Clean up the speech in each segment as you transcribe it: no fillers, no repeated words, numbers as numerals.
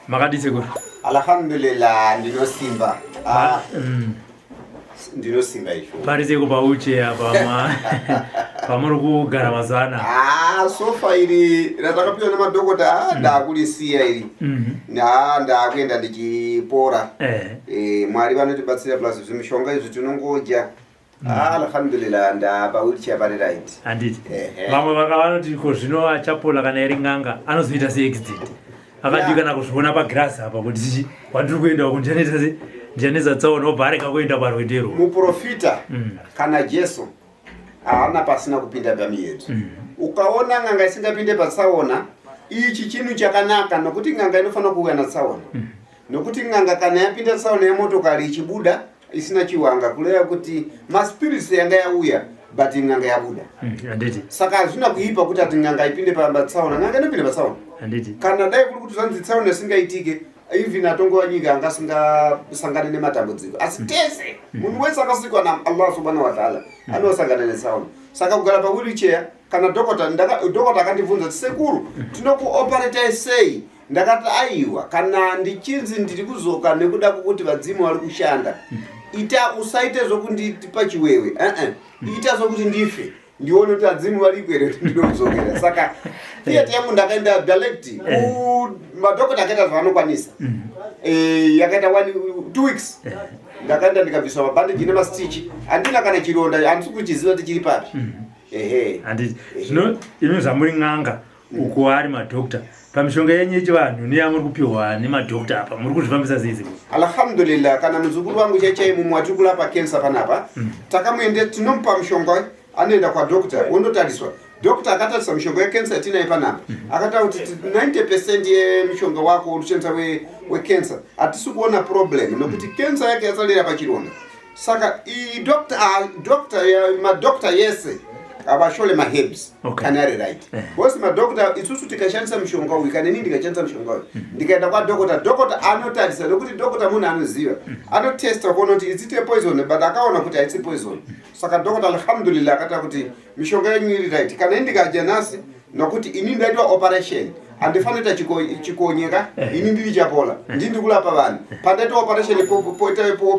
Makadii sekuru? Alhamdulillah, ndinosimba. Ah, Ndinosimba izvo. Pari seko pauche apa ma pamuri kugara mazuva anaya. Ah, sofa iri ratakapiwa nemadhokota, ah, ndakurisiya iri. Ah, ndakuenda ndichipora. Eh, Mwari vanotibatsira, plus zvimishonga izvi tinongodya. Ah, alhamdulillah, ndapa wheelchair pari right. Handiti vamwe vaka vanoti ko zvino achapola kana iri n'anga anozoita seaccident akadii kana kuzviona pagirasi apa kuti chi kwandiri kuenda uku ndichanoita se ndichanetsa tsaona obva arega kuenda parwendo irwo. Muprofita kana Jesu haana pasina kupinda pamiyedzo. Ukaona n'anga isingapinde patsaona, ichi chinhu chakanaka, nokuti n'anga inofanira kuuya natsaona, nokuti n'anga kana yapinda tsaona yemotokari ichibuda isina chiwanga, kureva kuti maspirits yanga yauya, but n'anga yabuda. Handiti. Saka hazvina kuipa kuti ati n'anga ipinde patsaona. N'anga inopinda patsaona. Handiti. Kana dai kuri kuti zvanzi tsaona isingaitike, even atongova nyika anga asingasangane nematambudziko, asi tese, munhu wese akasikwa naAllah subhanahu wataala anosangana netsaona. Saka kugara pawheelchair, kana dhokota dhokota akandibvunza kuti, "Sekuru, tinokuoperetai sei?" Ndakati, "Aiwa, kana ndichinzi ndiri kuzoka nekuda kwokuti vadzimu vari kushanda, ita usaite zvokundipa chiwewe, uh-uh. Ita zvokuti ndife ndione kuti adzimu variko here kuti ndinodzokera." Saka theatre yangu ndakaenda direct madhokota, akaita zvaanokwanisa. Yakaita one 2 weeks, ndakaenda ndikabviswa mabhandeji nemastitch. Handina kana chironda, handisi kuchiziva kuti chiri papi, ehe. Handiti zvino imi zvamuri n'anga, uko ari madhokta, pamishonga yenyu yechivanhu neyamuri kupiwa nemadhokta apa, muri kuzvifambisa sei sekuru? Alhamdulillah, kana muzukuru wangu chaichai mumwe watiri kurapa cancer panapa, takamuende, tinomupa mushonga, anoenda kwadhokta wondotariswa. Dhokta akatarisa mishonga yecancer yatinayo panapa, akataura kuti 90% yemishonga wako uri kushandisa wecancer hatisi kuona problem, nokuti cancer yake yasalira pachironda. Saka iyi doctor, ah, doctor madoctor yese havashole maherbs kana ari right. Because madoctor, isusu tikashandisa mushonga uyu, kana inini ndikashandisa mushonga uyu, ndikaenda kwadoctor, doctor anotarisa, nokuti doctor munhu anoziva, anotesta kuona kuti is it a poison, but akaona kuti haisi poison. Saka doctor, alhamdulillah, akataura kuti mishonga yenyu iri right. Kana ini ndikadya nhasi, nokuti ini ndaitwa operation, handifaniri kuita chikonyeka. Ini ndiri chapola, ndini ndikurapa vanhu. Pandaitwa operation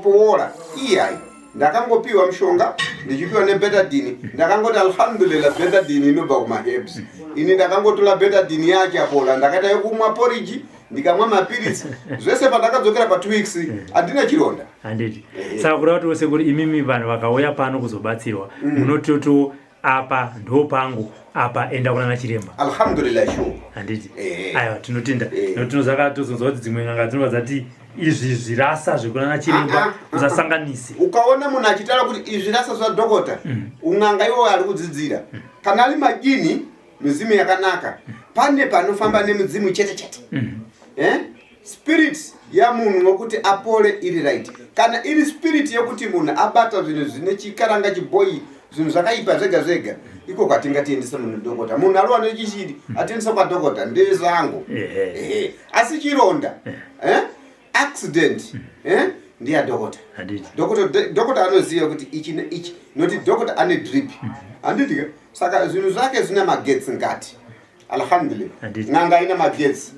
poora iyai, ndakangopiwa mushonga, ndichipiwa nebetadine. Ndakangoti, "Alhamdulillah, betadine inobva kumaherbs." Ini ndakangotora betadine yachapola, ndakaita yekumwa poriji, ndikamwa mapiritsi, zvese. Pandakadzokera pa2 weeks, handina chironda. Handiti saka kureva kuti sekuru, imimi vanhu vakauya pano kuzobatsirwa, munototo apa ndo pangu apa, enda kuna nachiremba? Alhamdulillah, sure. Handiti. Aiwa, tinotenda. Nokuti tinozaka tozonzwa kuti dzimwe n'anga dzinobva dzati izvi zvirasa zvekuna nachiremba, Ah, ah, ah, usasanganise. Ukaona munhu achitaura kuti izvi rasa zvadhokota, un'anga iwo ari kudzidzira. Kana ari majini, midzimu yakanaka, pane panofamba nemidzimu chete chete. Eh? Spirit yamunhu wokuti apore iri right. Kana iri spirit yekuti munhu abata zvinhu zvine chikaranga, chibhoi, zvinhu zvakaipa zvega zvega, iko kwatingatiendese munhu dhokota. Munhu ariwa nechishiri atiendese kwadhokota ndezvangu. Ehe. Asi chironda, eh? Accident, eh? Ndiyadhokota. Handiti. Dhokota anoziva kuti ichi neichi, noti dhokota ane drip, handiti ka? Saka zvinhu zvake zvine magetsi ngati, alhamdulillah. Handiti. N'anga ine magetsi.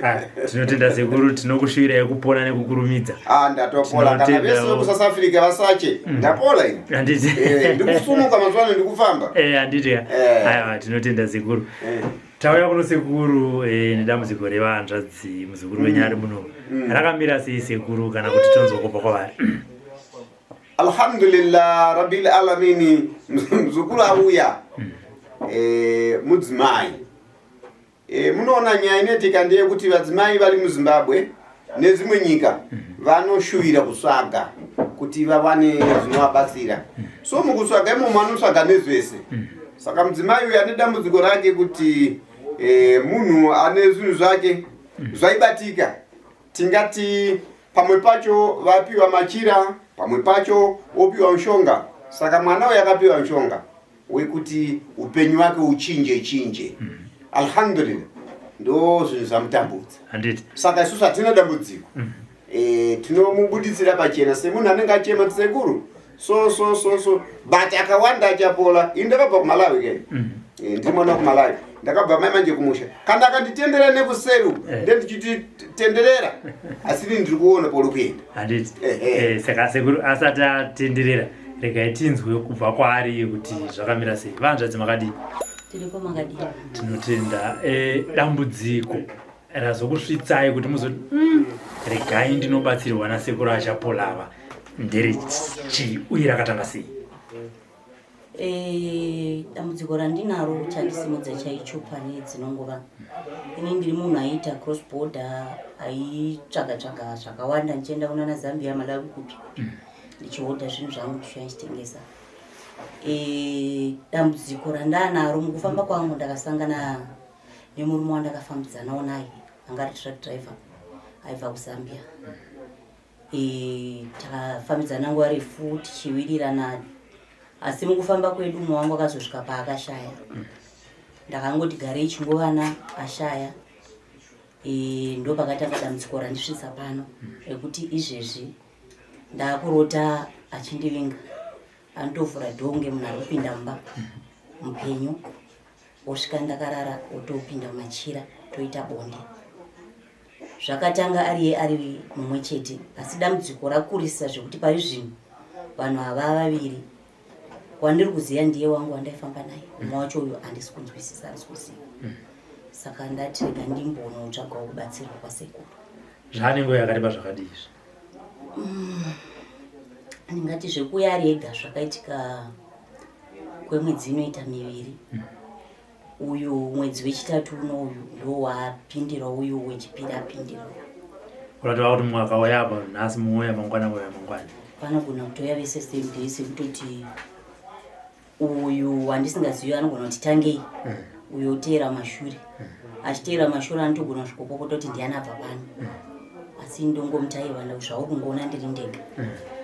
Ah, tinotenda sekuru, tinokushuvirai kupona nekukurumidza. Ah, ndatopola. Kana Tinotenda. vese vekuSouth Africa vasache, ndapola ini. Handiti. Ndikusumuka mazuva ano, ndikufamba. Handiti ka? Aiwa, tinotenda sekuru. Tauya kuno sekuru, nedambudziko revanzvadzi, muzukuru wenyu ari muno. Rakamira sei sekuru, kana kuti tonzwa kubva kwavari? Alhamdulillah rabbil alamini, muzukuru auya, mudzimai. Munoona nyaya inoitika ndeyekuti vadzimai vari muZimbabwe nedzimwe nyika vanoshuvira kutsvaga kuti vawane zvinovabatsira. So mukutsvaga imomo vanotsvaga nezvese. Saka mudzimai uyu ane dambudziko rake kuti munhu ane zvinhu zvake zvaibatika. Tingati pamwe pacho vapiwa machira, pamwe pacho wopiwa mushonga. Saka mwana uyu akapiwa mushonga wekuti upenyu wake uchinje chinje. Alhamdulillah, ndo zvinhu zvamutambudza. Handiti. Saka isusu hatina dambudziko. Tinomubuditsira pachena semunhu anenge achema, "Sekuru, so so so so," but akawanda achapola. Ini ndakabva kuMalawi ke. Ndiri mwana wekuMalawi. Ndakabva mai manje kumusha. Kana akanditendera nekuseri uku, Eh. ndendichiti tenderera. Asi ini ndiri kuona pauri kuenda. Handiti. Ehe. Eh, saka sekuru asati atenderera, regai tinzwe kubva kwaari kuti zvakamira sei. Vanzvadzi makadii? Tiripo, makadii? Tinotenda. Dambudziko razokusvitsai kuti muzoti regai ndinobatsirwa nasekuru Achapolava nderechii uye rakatanga sei? Dambudziko randinaro chandisimudza chaicho pane dzinongova ini ndiri munhu aiita cross border, aitsvaga tsvaga zvakawanda ndichienda kunana Zambia, Malawi, kupi kupi, ndichihodha zvinhu zvangu ndichiuya ndichitengesa. Dambudziko randanaro mukufamba kwangu, ndakasangana nemurume wandakafambidzanawo naye anga ari truck driver aibva kuZambia. Takafambidzana nguva refu tichiwirirana, asi mukufamba kwedu mumwe wangu akazosvika paakashaya. Ndakangoti garei chingovana ashaya. Ndo pakatanga dambudziko randisvitsa pano rekuti izvezvi ndaakurota achindivinga. Anotovhura door kunge munhu ari kupinda mumba mupenyu, osvika ndakarara, otopinda mumachira, toita bonde. Zvakatanga ariye ari mumwe chete, asi dambudziko rakurisa zvekuti pari zvino vanhu ava vaviri. Wandiri kuziva ndiye wangu wandaifamba naye. Mumwe wacho uyu handisi kunzwisisa, handisi kuziva. Saka ndati rega ndimbonotsvagawo kubatsirwa kwasekuru. Zvaane nguva yakareba zvakadii izvi? Ndingati zvekuuya ari ega zvakaitika kwemwedzi inoita miviri. Uyu mwedzi wechitatu uno uyu ndo wapindira, uyu wechipiri apindira. Kuratova kuti mumwe akauya apa nhasi, mumwe mangwana, mumwe mangwana. Vanogona kutoya vese same day, sekutoti uyu wandisingazivi anogona kuti tangei, uyu oteera mashure. Achiteera mashure anotogona kusvikopopota kuti ndiani abva pano, asi ndongomuti aiwa, zvauri kungoona ndiri ndega,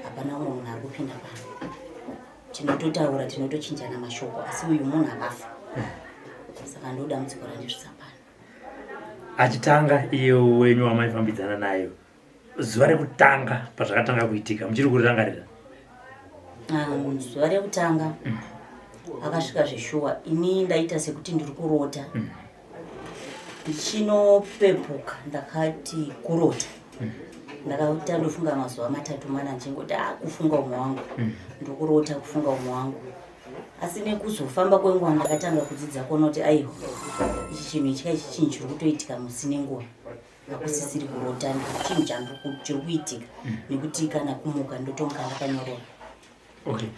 hapana umwe munhu ari kupinda pano. Tinototaura, tinotochinjana mashoko, asi uyu munhu akafa. Saka ndo dambudziko randisvitsa pano. Achitanga iye wenyu wamaifambidzana nayo, zuva rekutanga pazvakatanga kuitika muchiri kurirangarira? Zuva rekutanga akasvika zveshuwa, ini ndaita sekuti ndiri kurota. Ndichinopepuka ndakati kurota. Ndakaita ndofunga mazuva 3 mana ndichingoti a kufunga umwe wangu, ndokurota kufunga umwe wangu. Asi nekuzofamba kwenguva ndakatanga kudzidza kuona kuti aiwa, ichi chinhu ichi ichi chinhu chiri kutoitika musi nenguva, hakusisiri kurota, chinhu chiri kuitika, nekuti kana kumuka ndotomuka ndakanyorova. Okay,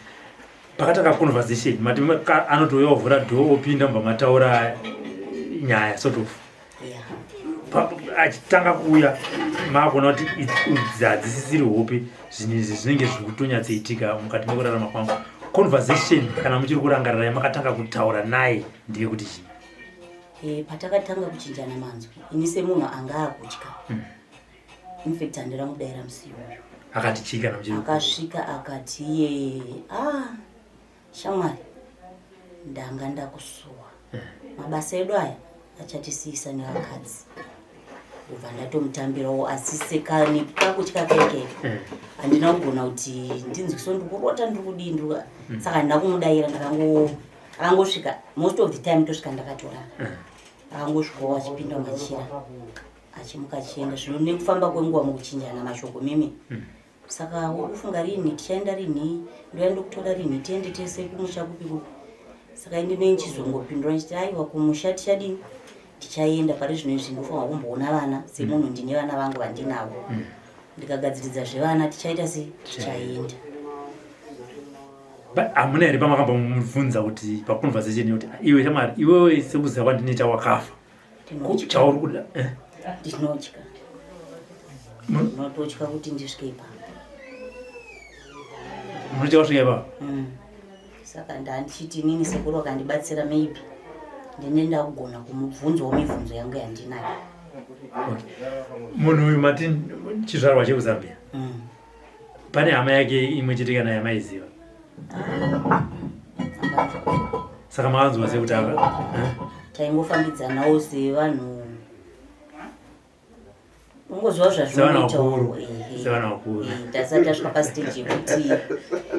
pakatanga conversation mati anotouya ovhura door opinda, mubva mataura nyaya sort of. Achitanga kuuya maakuona kuti idzi hadzisisiri hope, zvinhu izvi zvinenge zviri kutonyatsoitika mukati mekurarama kwangu. Conversation kana muchiri kurangarira yamakatanga kutaura naye ndeyekuti chii? Patakatanga kuchinjana manzwi, ini semunhu anga akutya, infact handira mudaira musi iwoyo. Akati chii kana muchiri? Akasvika akati iye, "Ah, shamwari, ndanga ndakusuwa. Mabasa edu aya achatisiyisa nevakadzi." Ubva ndatomutambirawo, asi sekani kakutya keke handina kugona kuti ndinzwiso ndikurota ndiri kudii ndiri. Saka handina kumudaira. Ndakango akangosvika, most of the time tosvika ndakatorara. Akangosvikawo achipinda mumachira, achimuka achienda. Zvino nekufamba kwenguva mukuchinjana mashoko mimi, "Saka wakufunga rini? Tichaenda rini? Ndoya ndokutora rini tiende tese kumusha kupi kupi?" Saka indine ndichizongopindura ndichiti, "Aiwa, kumusha tichadini, tichaenda. Pari zvino izvi ndinofanira kumboona vana semunhu, ndine vana vangu vandinavo. Ndikagadziridza zvevana tichaita sei, tichaenda." But hamuna here pamakambomubvunza kuti paconversation yekuti, "Iwe shamwari, iwewe sekuziva kwandinoita wakafa, Ndinotya. Chauri kuda?" Ndinotya, ndinototya kuti ndisvike ipapo. Munotya kusvika ipapo? Saka ndandichiti inini sekuru akandibatsira, maybe ndine ndakugona kumubvunzawo mibvunzo yangu yandinayo. Okay. Munhu uyu mati chizvarwa chekuZambia? Mm. Pane hama yake imwe chete kana yamaiziva? Saka makanzwa sekuti aka, eh? Taingofambidzanawo sevanhu. Ungoziva Sevanhu zvazvinoita vakuru. ehe. Sevanhu vakuru. Eh, tasati tasvika pastage yekuti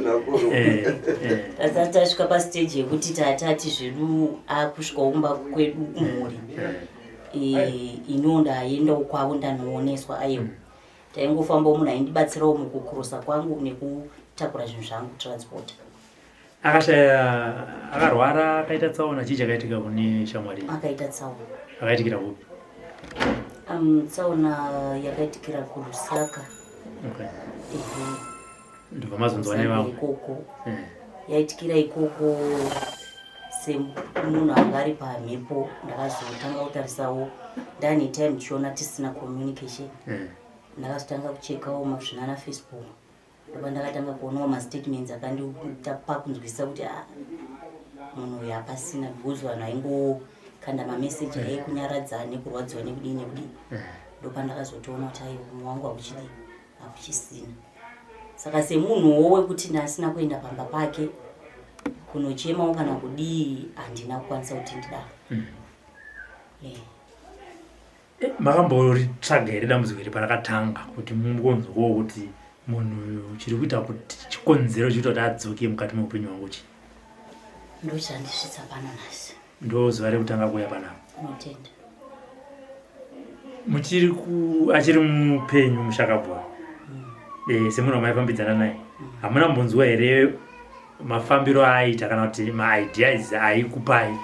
Nakuru. Eh, eh. tasati tasvika pastage yekuti tatati zvedu akusvikawo kumba kwedu kumhuri. Eh, iniwo ndaendawo kwavo ndanooneswa aiwa. Taingofambawo munhu aindibatsirawo mukukurosa kwangu nekutakura zvinhu zvangu transport. Akashaya, akarwara, akaita tsaona, chii chakaitika kune shamwari iyi? Akaita tsaona. Akaitikira kupi? Tsaona yakaitikira kuLusaka. Okay. Ehe. Ndobva mazonzwa Zambia nevamwe. ikoko. Eh. Yaitikira ikoko semunhu anga ari pamhepo ndakazotanga kutarisawo ndane time ndichiona tisina communication. Eh. Ndakazotanga kuchekawo mazvinana Facebook. Ndopa ndakatanga kuonawo mastatements akandipa kunzwisisa kuti ah, munhu uyu hapasina because vanhu vaingokanda mameseji aikunyaradza nekurwadziwa nekudii nekudii. Ndopa ndakazotoona kuti aiwa mumwe wangu hakuchidii hakuchisina. Saka semunhuwo wekuti ndasina kuenda pamba pake kunochemawo kana kudii handina kukwanisa kuti ndidaro. Eh. Makamboritsvaga here dambudziko iri parakatanga kuti mungonzwawo kuti munhu uyu chiri kuita kuti chikonzero chiri kuita kuti adzoke mukati meupenyu hwangu chii? Ndochandisvitsa pano nhasi. Ndo zuva rekutanga kuuya panapa. Unotenda. Muchiri ku achiri mupenyu mushakabva. Eh, semunhu wamaifambidzana naye. Hamuna mbonzwa here mafambiro aaita kana kuti maideas aikupai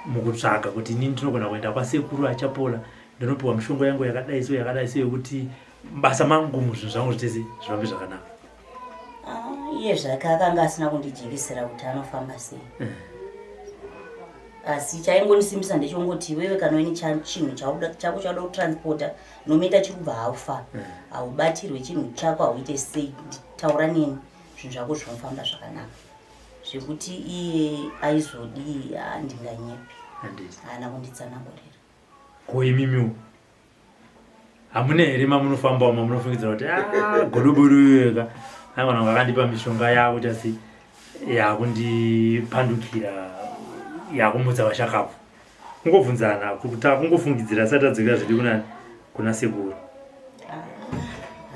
mukutsvaga kuti inini ndinogona kuenda kwasekuru achapola ndinopiwa mishonga yangu yakadai so yakadai so yekuti basa mangu muzvinhu zvangu zvitese zvifambe zvakanaka? Ah, iye zvake akanga asina kundijekesera kuti anofamba sei. Asi chaingondisimbisa ndechongoti iwewe kana uine chinhu chako chauda kutransporta nometa chiri kubva haufa haubatirwe chinhu chako hauite sei, taura neni zvinhu zvako zvinofamba zvakanaka. Zvekuti iye aizodii handinganyepi. Handiti. Haana kunditsanangurira. Ko imimiwo hamuna here mamunofambawo mamunofungidzira kuti ah, godobodo ka angona akandipa mishonga yavo chasi yakundipandukira yakumutsa vashakabvu? Kungobvunzana kuta kungofungidzira asati adzokera zviri kunani kuna sekuru. Ah,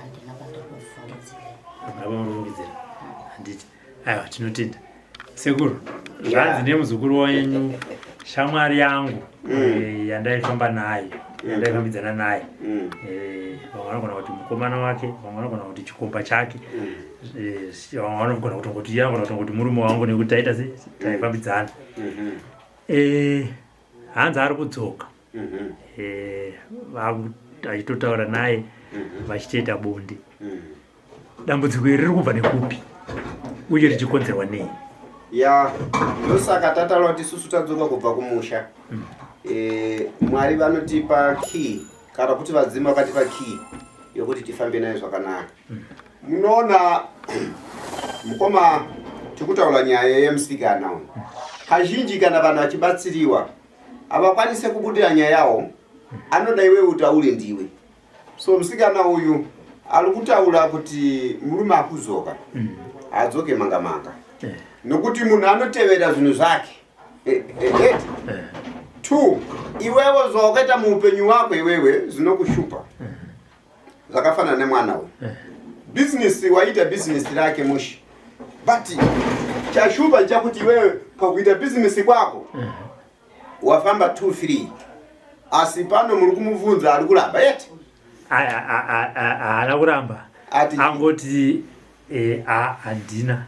handina kwandiri kufungidzira. Hamuna pamunofungidzira handiti? Aiwa, tinotenda sekuru. Zvanzi nemuzukuru wenyu, shamwari yangu yandaifamba naye, yandaifambidzana naye. Vamwe vanogona kuti mukomana wake, vamwe vanogona kuti chikomba chake, vamwe vanogona kutongoti iye anogona kutongoti murume wangu nekuti taita se taifambidzana. Hanzi ari kudzoka. Achitotaura naye vachitoita bonde. Dambudziko iri riri kubva nekupi uye richikonzerwa nei? Ya, ndosaka tataura kuti isusu tadzoka kubva kumusha. Mwari vanotipa key kana kuti vadzimu vakatipa key yokuti tifambe nayo zvakanaka. Munoona mukoma, tikutaura nyaya yemusikana uyu. Kazhinji kana vanhu vachibatsiriwa havakwanise kubudira nyaya yawo, anoda iwewe utaure ndiwe. So musikana uyu ari kutaura kuti murume akudzoka haadzoke manga manga nokuti munhu anotevera zvinhu zvake. Two, iwewe zvawakaita muupenyu wako iwewe zvinokushupa zvakafanana nemwana uyu. Bhizinesi waita bhizinesi rake mushi, but chashupa chakuti iwewe pakuita bhizinesi kwako wafamba 2 3, asi pano muri kumubvunza ari kuramba yeti. Haana kuramba. Ati Angoti handina.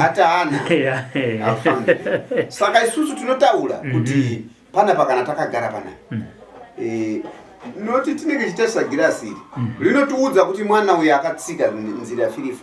Ati haana. Yeah. Afambi. Saka isusu tinotaura kuti panapa kana takagara panapa noti tinenge tichitarisa girasi iri rinotiudza kuti mwana uyu akatsika nzira 3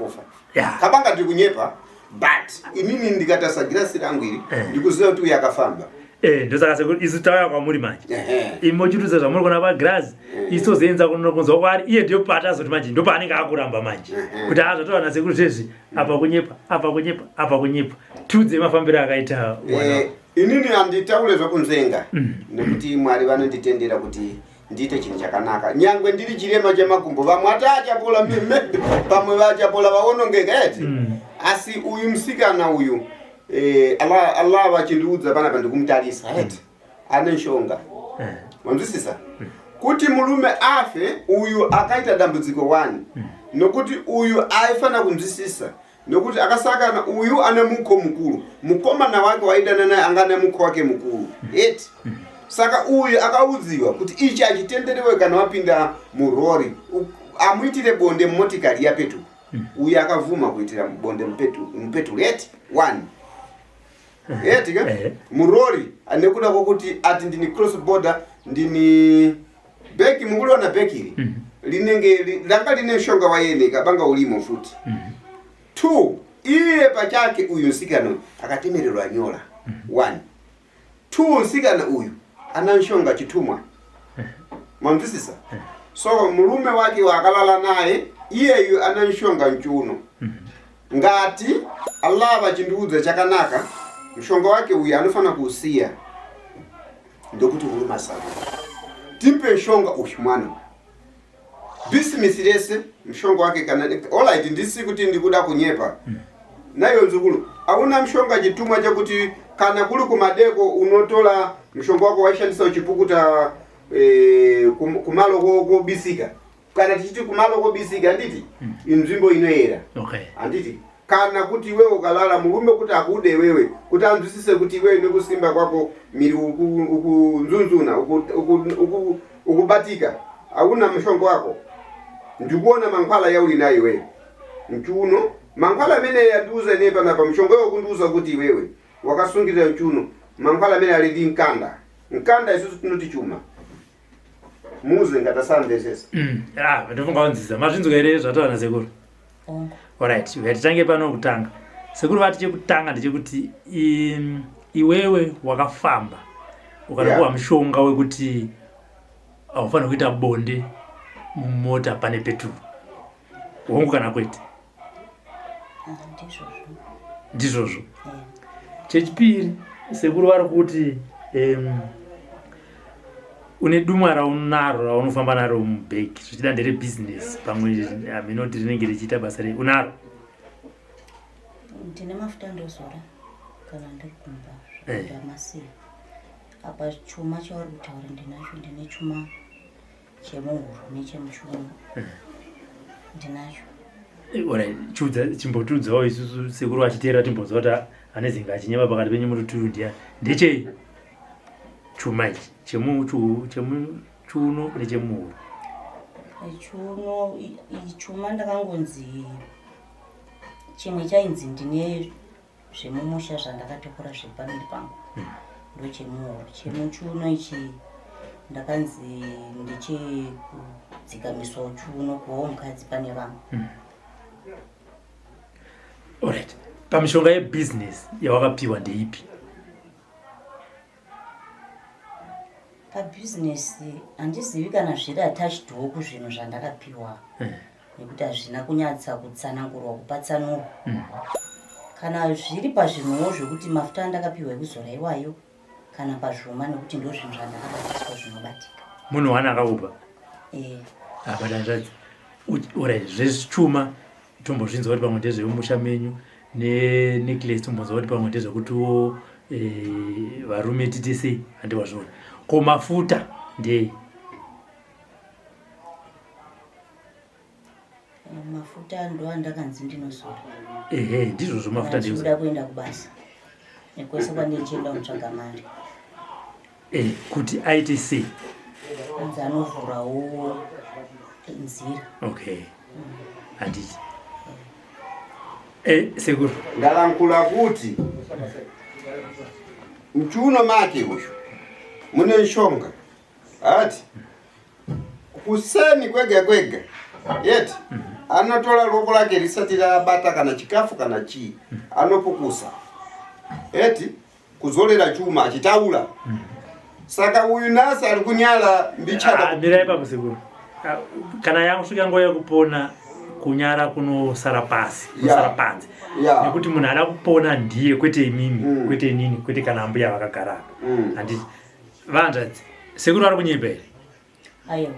4 5. Kabanga tiri kunyepa, but inini ndikatarisa girasi rangu iri ndikuziva kuti uyu akafamba. Eh, ndosaka sekuru isu tauya kwamuri manje. Ehe. Imi mochitiudza zvamuri kuona pagirazi, isu tozoenza kunonzwa kwaari iye ndiyo paatazoti manje ndo paanenge akuramba manje kuti azvataura nasekuru zvezvi apa kunyepa, apa kunyepa, apa kunyepa. Tiudze mafambiro akaita mwana. Inini handitaure zvokunzvenga nekuti Mwari vanonditendera kuti ndiite chinhu chakanaka nyangwe ndiri chirema chemakumbo. Vamwe ati achapola pamwe vachapola vaonongeka eti. Asi uyu musikana uyu Allah, Allah vachindiudza panapa ndikumutarisa eti ane nshonga. Wanzwisisa? Kuti murume afe uyu akaita dambudziko wani nokuti uyu aifanira kunzwisisa nokuti akasakana uyu ane mukho mukuru mukomana wake waidana naye anga ane mukho wake mukuru eti saka uyu akaudziwa kuti ichi achitenderewe kana wapinda murori amuitire bonde mumotikari yapetuka uyu akavhuma kuitira bonde mupetuka eti one eti ka Eh. murori nekuda kwokuti ati ndini cross border ndini bhegi mukuliona bhegi iri linenge langa line mshonga wayeneka banga ulimo futi two iye pachake uyu msikana uyu akatemererwa nyola one two msikana uyu ana mshonga chitumwa mwamvisisa so murume wake wakalala naye iyeyu ana mshonga mchuno ngati Allah vachindiudza chakanaka mshonga wake uyu anofanira kuusiya ndokuti murume asaruka timpe mshonga uyu mwana bhisimisi rese mshonga wake kana alright ndisi kuti ndikuda kunyepa nayo nzukulu hauna mshonga chitumwa chekuti kana kuri kumadeko unotola mshonga wako waishandisa uchipukuta eh, kumalo kobisika kana tichiti kumalo kobisika handiti inzvimbo inoyera okay handiti kana kuti iwewe ukalala murume kuti akude iwewe kuti anzwisise kuti iwewe nekusimba kwako miri ukunzunzuna ukubatika hauna mushonga wako ndikuona mankhwala yauli nayo iwewe mchuno mankhwala amene yandiuza ine panapa mshonga iwo kundiuza kuti iwewe wakasungirira mchuno mankhwala amene ali ndi mkanda mkanda isusu tinoti chuma muze ngatasamvesesa Ah, ndofunga wanzisa mazvinzwa here zvataura nasekuru Ongo. Alright, ngatitange pano kutanga. Sekuru vati chekutanga ndechekuti iwewe wakafamba ukanapuwa mushonga wekuti haufaniri kuita bonde mumota pane peturu. Hongu kana kwete? Ah, ndizvozvo. Ndizvozvo. Chechipiri, sekuru vari kuti une dumwa raunaro raunofamba naro mubhegi zvichida ndere business pamwe aminoti rinenge richiita basa rei unaro Ndine mafuta andozora kana ndiri kumba zvandamasiya. Apa chuma chauri kutaura ndinacho, ndine chuma chemuhuro nechemuchiuno. Ndinacho. Alright, chiudza chimbotiudzawo isusu sekuru vachiteera timbonzwa kuti ane zinga achinyeba pakati penyu mututuru ndiani ndechei chuma ichi chemuchiuno nechemuhuro Chiuno chuma ndakangonzi chimwe chainzi ndine zvemumusha zvandakatokora zviri pamiri pangu ndochemuhuro chemuchiuno ichi ndakanzi ndechekudzikamisawo chiuno kuvawo mukadzi pane vamwe Alright, pamishonga yebusiness yawakapiwa ndeipi pabhizinesi handizivi kana zviri attachedwo kuzvinhu zvandakapiwa nekuti hazvina kunyatsa kutsanangurwa kupatsanurwa kana zviri pazvinhuwo zvekuti mafuta andakapiwa ekuzora iwayo kana pazvuma nekuti ndo zvinhu zvandakabatiswa zvinobatika munhu wani akakupa Eh, apa hanzvadzi alright zvechuma tombozvinzwa kuti pamwe ndezvemumusha menyu nenecklace tombonzwa kuti pamwe ndezvekutiwo eh, varume tite sei handiwazviona ko mafuta ndei mafuta ndo andakanzi ndinozora ehe ndizvozvo mafuta ndichida ndizvo kuenda kubasa nekwese kwandichienda kunotsvaga mari Eh, kuti aite sei anzi anovhurawo nzira okay handiti Eh, sekuru ndalankhula kuti mchuno make uyu mune nshonga ati kuseni kwega kwega yeti anotola loko lake risati labata kana chikafu kana chii anopukusa eti kuzolera chuma achitaula saka uyu nasi ari kunyala mbichana Ah, mirai ipapo sekuru Ah, kana yakusvika nguva yekupona kunyara kunosara pasi kunosara panze nekuti munhu ada kupona ndiye kwete imimi kwete inini kwete kana ambuya vakagara apa handiti vanzvadzi sekuru vari kunyepa here aiwa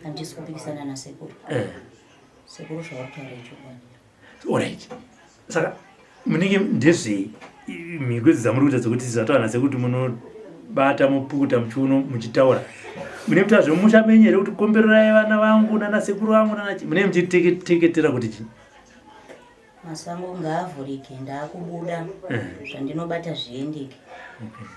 handisi kupikisana nasekuru Eh. sekuru zvavari kutaura ichokwadi Alright. Saka munenge ndezvei mhiko idzi dzamuri kuita dzekuti zvataura sekuti munobata mupukuta muchiuno muchitaura Mune muta zvemumusha menyu here kuti kombererai vana vangu nana sekuru vangu nana mune muchiteketera kuti chii? Masango ngaavhurike ndaakubuda eh. Zvandinobata zviendeke okay.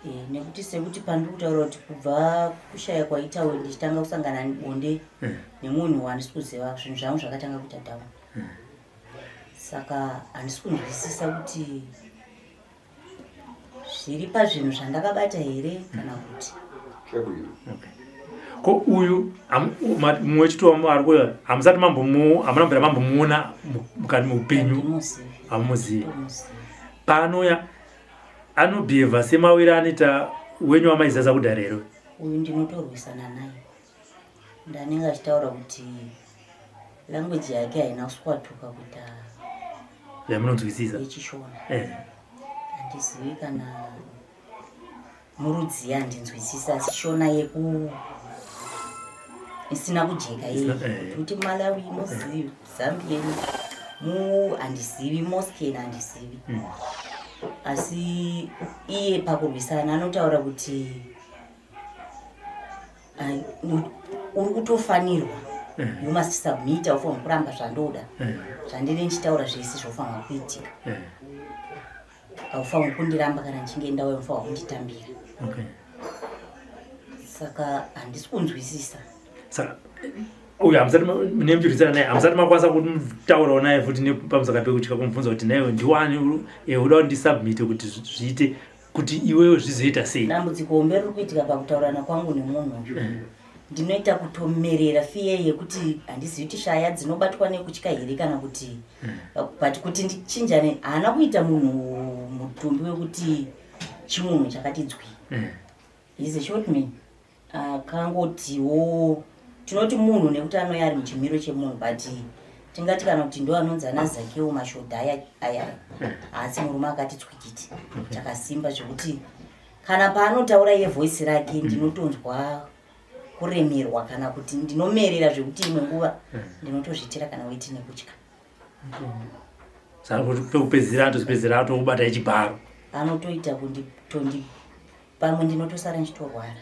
E, nekuti sekuti pandiri kutaura kuti kubva kushaya kwaitawe ndichitanga kusangana bonde eh. Nemunhu wandisi kuziva zvinhu zvangu zvakatanga kuita down eh. Saka handisi kunzwisisa kuti zviri pazvinhu zvandakabata here kana kuti okay. Ko uyu mumwe wechitwa ari kuya hamusati mambomu hamuna mbira mambomuona mukati meupenyu hamuzivi paanouya anobhehevha semawira anoita wenyu wamaizasa kudhara here uyu ndinotorwisana naye ndanenge achitaura kuti language yake haina kuswatuka kuita yamunonzwisisa yechishona eh. Handizivi kana murudziya handinzwisisa asi shona yeku isina kujeka iyi eh. Kuti malawi muzivi zambian mu handizivi mosken handizivi mm. Asi iye pakurwisana anotaura kuti uri kutofanirwa eh. You must submit aufanirwa kuramba zvandoda eh. Zvandine ndichitaura zvese zvofanirwa kuitika eh. Haufanirwi kundiramba kana ndichinge ndauya unofanirwa kunditambira okay. Saka handisi kunzwisisa saka uyu hamusati mune muchirwisana naye hamusati makwanisa kutaurawo naye futi nepamusaka pekutya kumubvunza kuti naiwe ndiwani uda kuti ndisubmite kuti zviite kuti iwewe zvizoita sei dambudziko hombe riri kuitika pakutaurana kwangu nemunhu uyu eh. Ndinoita kutomerera fiye yekuti handizivi kuti shaya dzinobatwa nekutya here kana kuti hmm. But kuti ndichinjane haana kuita munhu mutumbi wekuti chimunhu chakati dzwi hmm. Is a short man akangotiwo tinoti munhu nekuti anouya ari muchimiro chemunhu but tingati kana kuti ndo anonzi ana zakeo mashodha aya aya hmm. haasi murume akati tswikiti chakasimba zvekuti kana paanotaura iye voice rake hmm. ndinotonzwa kuremerwa kana kuti ndinomerera zvekuti imwe nguva hmm. ndinotozviitira kana weti nekutya saka kuti pekupedzisira atozipedzisira atokubata ichibharo anotoita kunditondi pamwe ndinotosara ndichitorwara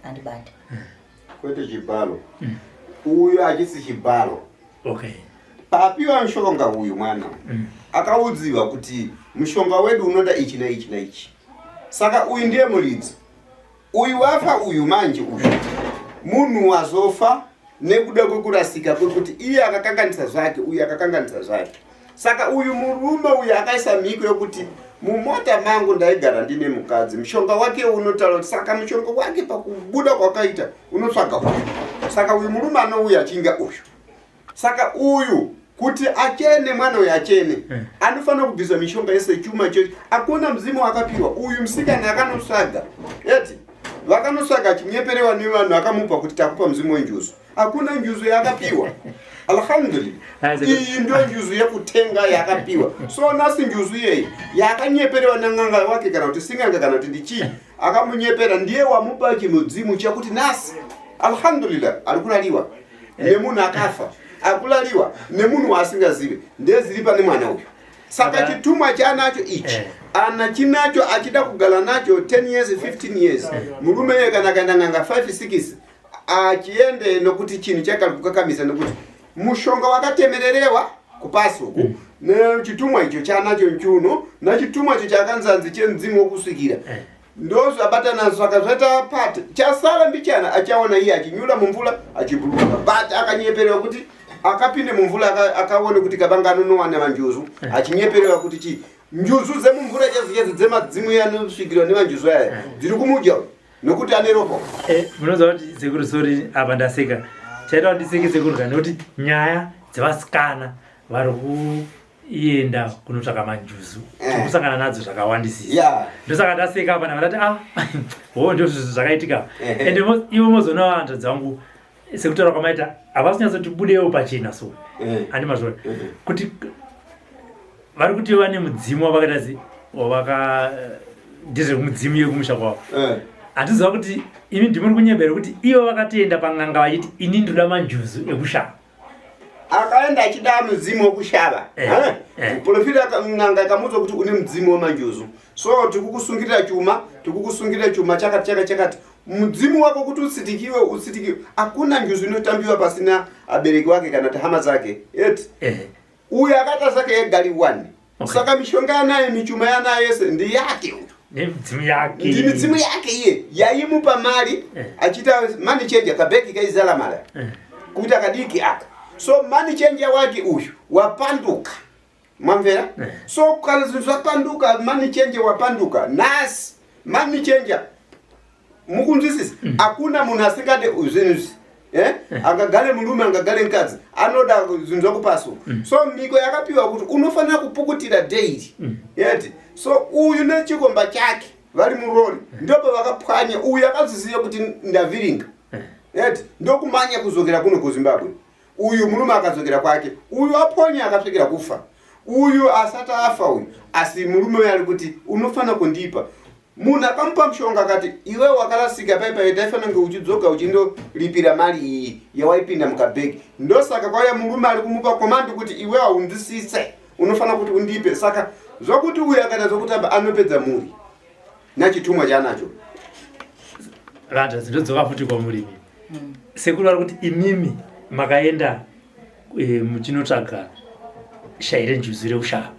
andibata kwete chibharo uyu achisi chibharo okay Papiwa mushonga uyu mwana mm. akaudziwa kuti mushonga wedu unoda ichi naichi naichi saka uyu ndiye muridzi uyu wafa uyu manje uyu munhu wazofa nekuda kwekurasika kwekuti iye akakanganisa zvake uyu akakanganisa zvake saka uyu murume uyu akaisa mhiko yokuti mumota mangu ndaigara ndine mukadzi mushonga wake unotaura kuti saka mushonga wake pakubuda kwakaita unotsvaga uyu saka uyu murume anouya achinga uyu saka uyu kuti achene mwana uyu achene eh. anofanira kubvisa mishonga yese chuma cho akuna muzimu wakapiwa uyu musikana akanotsvaga eti vakanotsvaga achinyeperewa nevanhu akamupa kuti takupa muzimu wenjuzu hakuna njuzu yakapiwa alhamdulillah iyi ndio njuzu yekutenga yakapiwa so nasi njuzu iyeyi yakanyeperewa nan'anga wake kana kuti sing'anga kana kuti ndichii akamunyepera ndiye wamupa chimudzimu chekuti nasi alhamdulillah ari kuraliwa nemunhu akafa akulaliwa nemunhu waasingazive ndeziri pane mwana uyu saka chitumwa chaanacho ichi eh. ana chinacho achida kugara nacho 10 years 15 years eh. murume iye kana akaenda n'anga 5 6 achiende nokuti chinhu chakari kukakamisa nokuti mushonga wakatemererewa kupasi uku mm. nechitumwa icho chaanacho nchuno nachitumwa icho chakanzanzi chemudzimu wokusvikira eh. Ndozvabatana saka zvaita part chasara mbichana achaona iye achinyura mumvura achibhuruka but akanyeperewa kuti akapinde mumvura akaone kuti kabanga anonowana vanjuzu eh. achinyeperewa kuti chii njuzu dzemumvura chaidzo chaidzo dzemadzimu anosvikirwa nevanjuzu aya eh. dziri kumudya nokuti ane ropa eh, munoziva kuti sekuru sori apa ndaseka chaita kuti ndiseke sekuru ka nekuti nyaya dzevasikana vari kuenda kunotsvaka manjuzu eh. tikusangana nadzo zvakawandisisa ndosaka ndaseka apa ndakati ah ho ndo zvakaitika ende ivo mozoona vanhu dzangu sekutaura kwamaita havasi kunyatsoti budewo pachena so eh. handi mazvona eh. kuti vari kuti vane mudzimu wavakaita se wavaka ndezvekumudzimu yekumusha kwavo eh. handiziva kuti imi ndimuri kunyebera kuti ivo vakatoenda pan'anga vachiti ini ndoda manjuzu ekushava akaenda achida mudzimu wekushava muprofita n'anga ikamuudza kuti une mudzimu wemanjuzu so tikukusungirira chuma tikukusungirira chuma chakati chakati chakati. Mudzimu wako kuti usitikiwe usitikiwe. Hakuna njuzu inotambiwa pasina abereki wake kana kuti hama dzake. Eti. Eh. Uyu akaita zake ega ari one. Okay. Saka mishonga yanayo michuma yanayo yese ndiyake uyu. Nemidzimu yake. Ndi midzimu yake iye yaimupa mari Eh. achiita money changer kabhegi kaizala mara. Eh. Kuita kadiki aka. So money changer wake uyu wapanduka. Mwamvera? Eh. So kana zvinhu zvapanduka money changer wapanduka. Nhasi money changer mukunzwisisa hakuna munhu asingade zvinhu izvi eh? Angagare murume angagare mukadzi anoda zvinhu zvakupaso. So mhiko yakapiwa kuti unofanira kupukutira daily. Yeti so uyu nechikomba chake vari murori ndopo vakapwanya. Uyu akaziziva kuti ndavhiringa. Yeti ndokumanya kuzokera kuno kuZimbabwe. Uyu murume akadzokera kwake, uyu apwanya akasvikira kufa. Uyu asati afa uyu, asi murume uyu ari kuti unofanira kundipa. Munhu akamupa mushonga akati iwe wakarasika pai pai taifanira kunge uchidzoka uchindolipira mari iyi yawaipinda mukabhegi. Ndosaka kwauya murume ari kumupa komandi kuti iwe haundisise, unofanira kuti undipe. Saka zvokuti uyu akaita zvokutamba anopedza mhuri nachitumwa chaanacho. Vanhu ndodzoka futi kwamurimi. Sekuru vari kuti imimi makaenda muchinotsvaga shayi renjuzu reushava.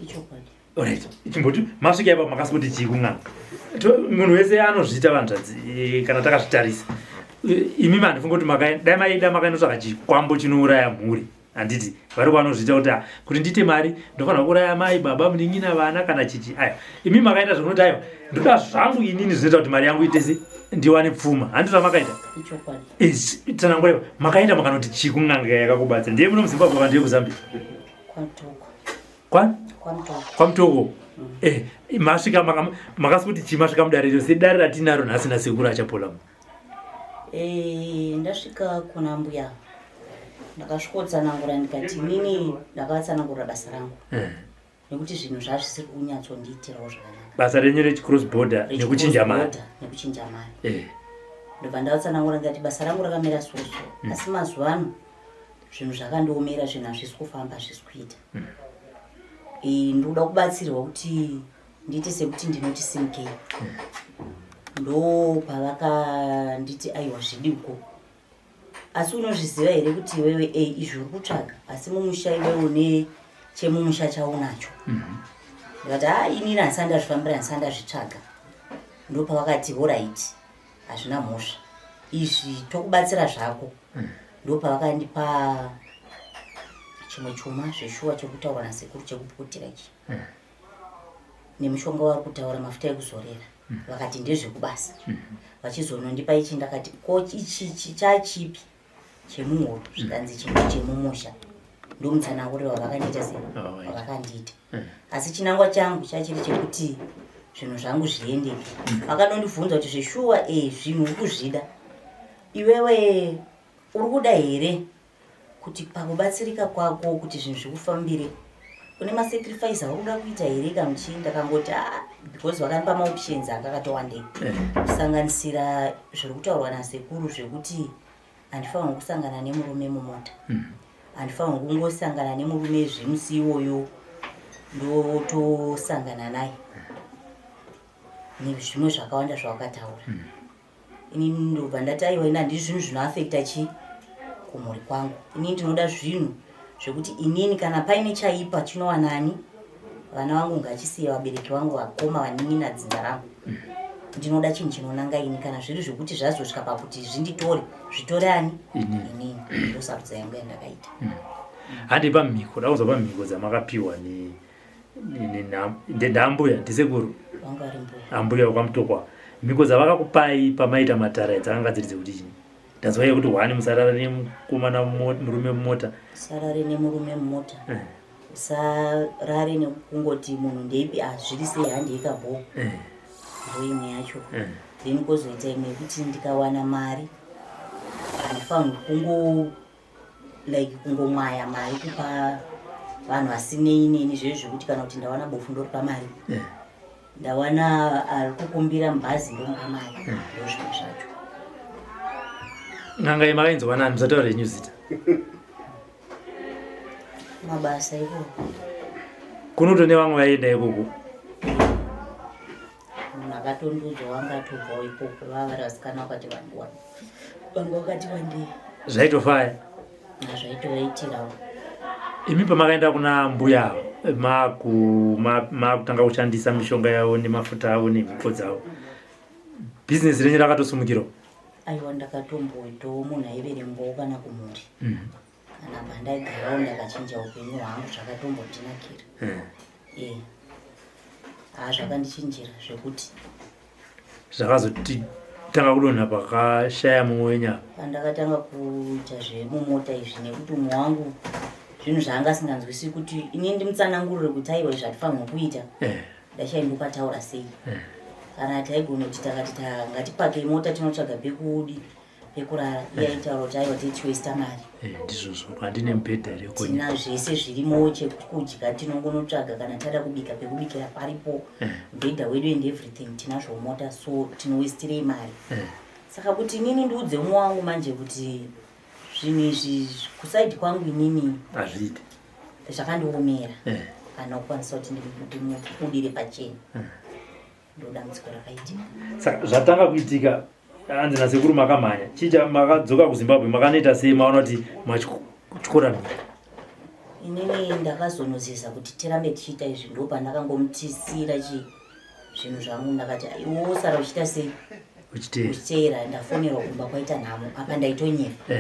Ichokwadi. Alright, chimboti masvika ipapo makasi kuti chii kun'anga? Munhu wese anozviita vanzvadzi kana takazvitarisa. Imimi handifungi kuti makaenda, dai maida makainotsvaga chikwambo chinouraya mhuri. Handiti vari vanozviita kuti kuti ndiite mari ndofanira kuuraya mai, baba, munin'ina, vana kana chichi. Aya imimi makaita zvekunoti aiwa ndoda zvangu inini zvinoita kuti mari yangu itese ndiwane pfuma. Handiti zvamakaita? Ichokwadi. Tsanangura, makaenda makanoti chii kun'anga yakakubatsira? Ndiye muno muZimbabwe kana ndiye kuZambia? KwaMutoko. Kwa? KwaMutoko. KwaMutoko. Masvika makasi kuti chii masvika mudare rose dare ratinaro nhasi nasekuru Achapola? Ndasvika kuna mbuya ndakasvikotsanangura ndikati inini ndakavatsanangurira basa rangu. Nekuti zvinhu zvazvisiri kunyatsondiitirawo zvakanaka. Basa renyu rechicross border nekuchinja mari. Border nekuchinja mari. Ndobva ndavatsanangura ndikati basa rangu rakamira soso. Asi mazuva ano zvinhu zvakandiomera, zvinhu hazvisi kufamba, hazvisi kuita. Ndinoda kubatsirwa kuti ndiite sekuti ndinoti simukei. Ndo pavakanditi aiwa zvidi uko. Asi unozviziva here kuti iwewe izvi uri kutsvaga asi mumusha iwewe une chemumusha chaunacho? Ndikati inini handisati ndazvifambira, handisati ndazvitsvaga. Ndo pavakati alright, hazvina mhosva izvi tokubatsira zvako. Ndo pavakandipa chimwe chuma zveshuwa chekutaura nasekuru chekuputira ichi. Nemishonga vari kutaura mafuta ekuzorera. Vakati ndezvekubasa. Vachizonondipa ichi ndakati ko ichi chachipi chemuhuro? Zvikanzi chinhu chemumusha. Ndomutsanangurira wavakandiita sei? Wavakandiita. Asi chinangwa changu chachiri chekuti zvinhu zvangu zviendepi. Vakadondibvunza kuti zveshuwa zvinhu uri kuzvida. Iwewe uri kuda here kuti pakubatsirika kwako kuti zvinhu zvikufambire une masacrifice auri kuda kuita here kana uchii? Ndakangoti because vakandipa maoptions anga akatowandei. Kusanganisira zviri kutaurwa nasekuru zvekuti handifanirwi kusangana nemurume mumota. Handifanirwi kungosangana nemurume zvemusi iwoyo ndotosangana naye. Nezvimwe zvakawanda zvawakataura. Inini ndobva ndati aiwa ini handisi zvinhu zvinoafekta chi kumhuri kwangu. Inini ndinoda zvinhu zvekuti inini kana paine chaipa chinowanani vana vangu ngachisiye vabereki vangu vakoma vanin'ina dzinza rangu. Ndinoda chinhu chinonanga ini kana zviri zvekuti zvazosvika pakuti zvinditore zvitore ani? Inini. Ndosarudza yangu yandakaita. Handi pamhiko, ndakunzwa pamhiko dzamakapiwa ni ndambuya ndisekuru. Vangu vari mbuya. Ambuya wakaMutokwa. Mhiko dzavakakupai pamaita matara dzakanga dziri dzekuti chii? Ndanzwa yekuti hwani musarare nemukomana murume mumota. Usarare nemurume mumota. Usarare nekungoti munhu ndeipi zviri sei handei kabho. Ndo imwe yacho. Then kwozoita imwe yekuti ndikawana mari handifanirwi kungo like kungomwaya mari kupa vanhu vasinei neni zvezvo zvekuti kana kuti ndawana bofu ndoripa mari. Ndawana ari kukumbira mubhazi ndomupa mari. Ndo zvimwe zvacho. N'anga iyi makainzwa nani? Musataura henyu zita. Mabasa ikoko. Kunoto nevamwe vaienda ikoko. Munhu Akatondiudza wanga atobvawo ikoko, vava vari vasikana vakati vanhu vanga vakati wandei. Zvaitofaya. Zvaitovaitirawo. Imi pamakaenda kuna mbuya makutanga kushandisa mishonga yavo nemafuta avo nemhiko dzavo, bhizinesi renyu rakatosumukirawo? Aiwa, ndakatomboitawo munhu aiverengwawo kana kumhuri. Kana pandaigarawo ndakachinja upenyu hwangu, zvakatombondinakira. E haa, zvakandichinjira zvekuti. Zvakazotanga kudonha pakashaya mumwe wenyu? Pandakatanga kuita zvemumota izvi, nekuti umwe wangu zvinhu zvaanga asinganzwisi kuti ini ndimutsanangurire kuti aiwa, izvi hatifanirwa kuita. Ndachaindopataura sei? Kana taigona kuti takati ngatipakei mota tinotsvaga pekudi pekurara, iye aitaura kuti aiwa, tichiwesta mari. Ndizvozvo, handine mubhedha here? Tina zvese zvirimo, chekudya tinongonotsvaga, kana tada kubika pekubikira paripo, mubhedha wedu and everything tinazvo mota, so tinowestirei mari? Saka kuti inini ndiudze umwe wangu manje kuti zvinhu izvi kuside kwangu inini hazviiti, zvakandiomera kana kukwanisa kuti ndimubudire pachena. Ndo dambudziko rakaitika. Saka zvatanga kuitika, hanzi nasekuru makamhanya chicha, makadzoka kuZimbabwe, makanoita sei maona kuti matyora mhiko? Inini ndakazonozeza kuti tirambe tichiita izvi, ndo pandakangomutisira chi zvinhu zvangu, ndakati iwe usara uchiita sei? Uchiteera. Uchiteera, ndafonerwa kumba kwaita nhamo apa, ndaitonyepa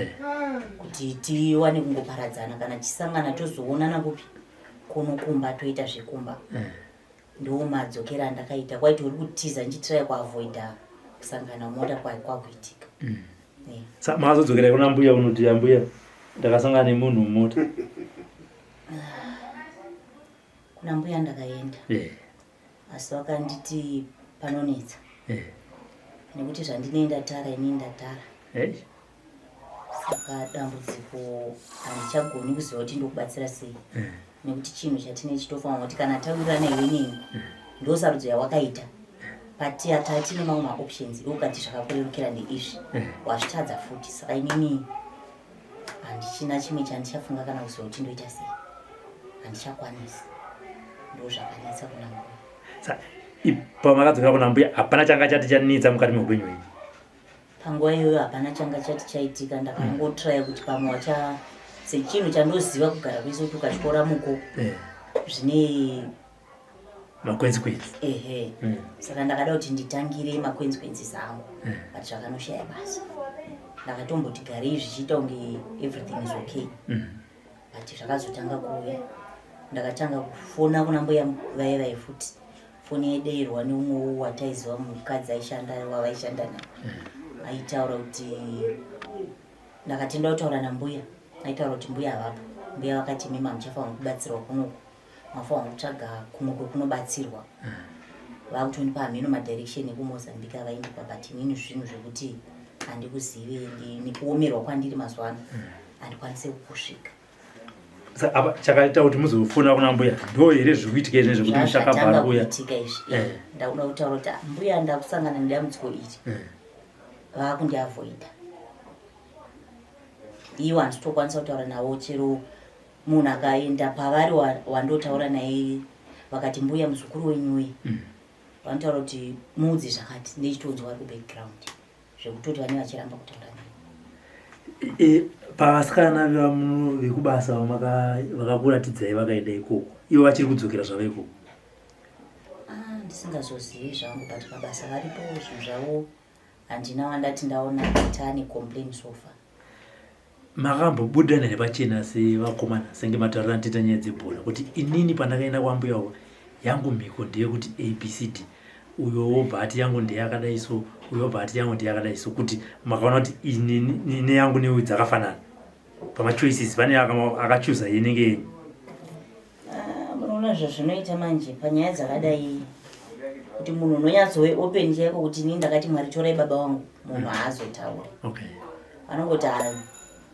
kuti tiwane kungoparadzana, kana tichisangana tozoonana kupi? Kuno kumba, toita zvekumba. Ndo madzokera andakaita, kwaiti uri kutiza ndichitiraya kuavoida kusangana mota kwakuitika. Saka makazodzokera kuna mbuya unoti, "Ambuya, ndakasangana nemunhu mumota"? Kuna mbuya ndakaenda, asi vakanditi panonetsa nekuti zvandinoenda tara, inini ndatara. Saka dambudziko handichagoni kuziva kuti ndokubatsira sei, nekuti chinhu chatine chitofanira kuti kana tawirirana iwe neni, ndo sarudzo yawakaita, but hatine mamwe maoptions. Iwe ukati zvakakurerukira ndeizvi, wazvitadza futi. Saka inini handichina chimwe chandichafunga kana kuziva kuti ndoita sei, handichakwanisi. Ndo zvakanetsa kuna mbuya. Saka pamakadzokera kuna mbuya hapana changa chati chanetsa mukati meupenyu hwenyu? Panguva iyoyo hapana changa chati chaitika. Ndakangotraya kuti pamwe wacha sechinhu chandoziva kugara kwese kuti ukatyora muko zvine maconsequence. Ehe. Saka ndakada kuti nditangire maconsequences angu, but zvakanoshaya basa. Ndakatomboti garei zvichiita kunge everything is okay, but zvakazotanga kuuya, ndakatanga kufona kuna mbuya vaye vai futi, foni yaidayirwa neumwewo wataiziva, mukadzi aishanda wavaishanda naye. Aitaura kuti ndakatenda kutaura nambuya, aitaura kuti mbuya havapo. Mbuya vakati, "Mima hamuchafanira kubatsirwa kunoku, mafanira kutsvaga kumwe kwekunobatsirwa." Vakutondipa hameno madirection ekuMozambique avaindipa, but inini zvinhu zvekuti handikuzive, nekuomerwa kwandiri mazuva ano handikwanise kukusvika. Saka apa chakaita kuti muzofona kuna mbuya ndo here zviri kuitika izvi zvekuti mushakabva Zvazvatanga ari kuuya? kuitika izvi. Ndakuda kutaura kuti, "Ah, mbuya, ndakusangana nedambudziko iri." Vakundiavoida iwo, handitokwanisa kutaura navo. Chero munhu akaenda pavari wandotaura naye, vakati, "Mbuya, muzukuru wenyuye," vanotaura kuti, "Muudze zvakati," ndechitonzwa vari kubackground zvekutoti vane vachiramba kutaura neni. Pavasikana vekubasa vakakuratidzai vakaenda ikoko, ivo vachiri kudzokera zvava ikoko? Ah, ndisingazozivi zvangu, but pabasa varipo, zvinhu zvavo handina wandati ndaona taane complain so far. Makambobudirana here pachena sevakomana, senge mataurira ntiita nyaya dzebhora, kuti inini pandakaenda kwambuya yangu mhiko ndeyekuti ABCD, uyo wobva ati yangu ndeyakadai so, uyo wobva ati yangu ndeyakadai so, kuti makaona kuti ini neyangu neuyu dzakafanana pamachoices, pane akachuza inenge yenyu? Ah, munoona zvazvinoita manje panyaya dzakadai, kuti munhu unonyatsove open chaiko kuti inini ndakati, "Mwari, torai baba vangu," munhu haazotauri. Anongoti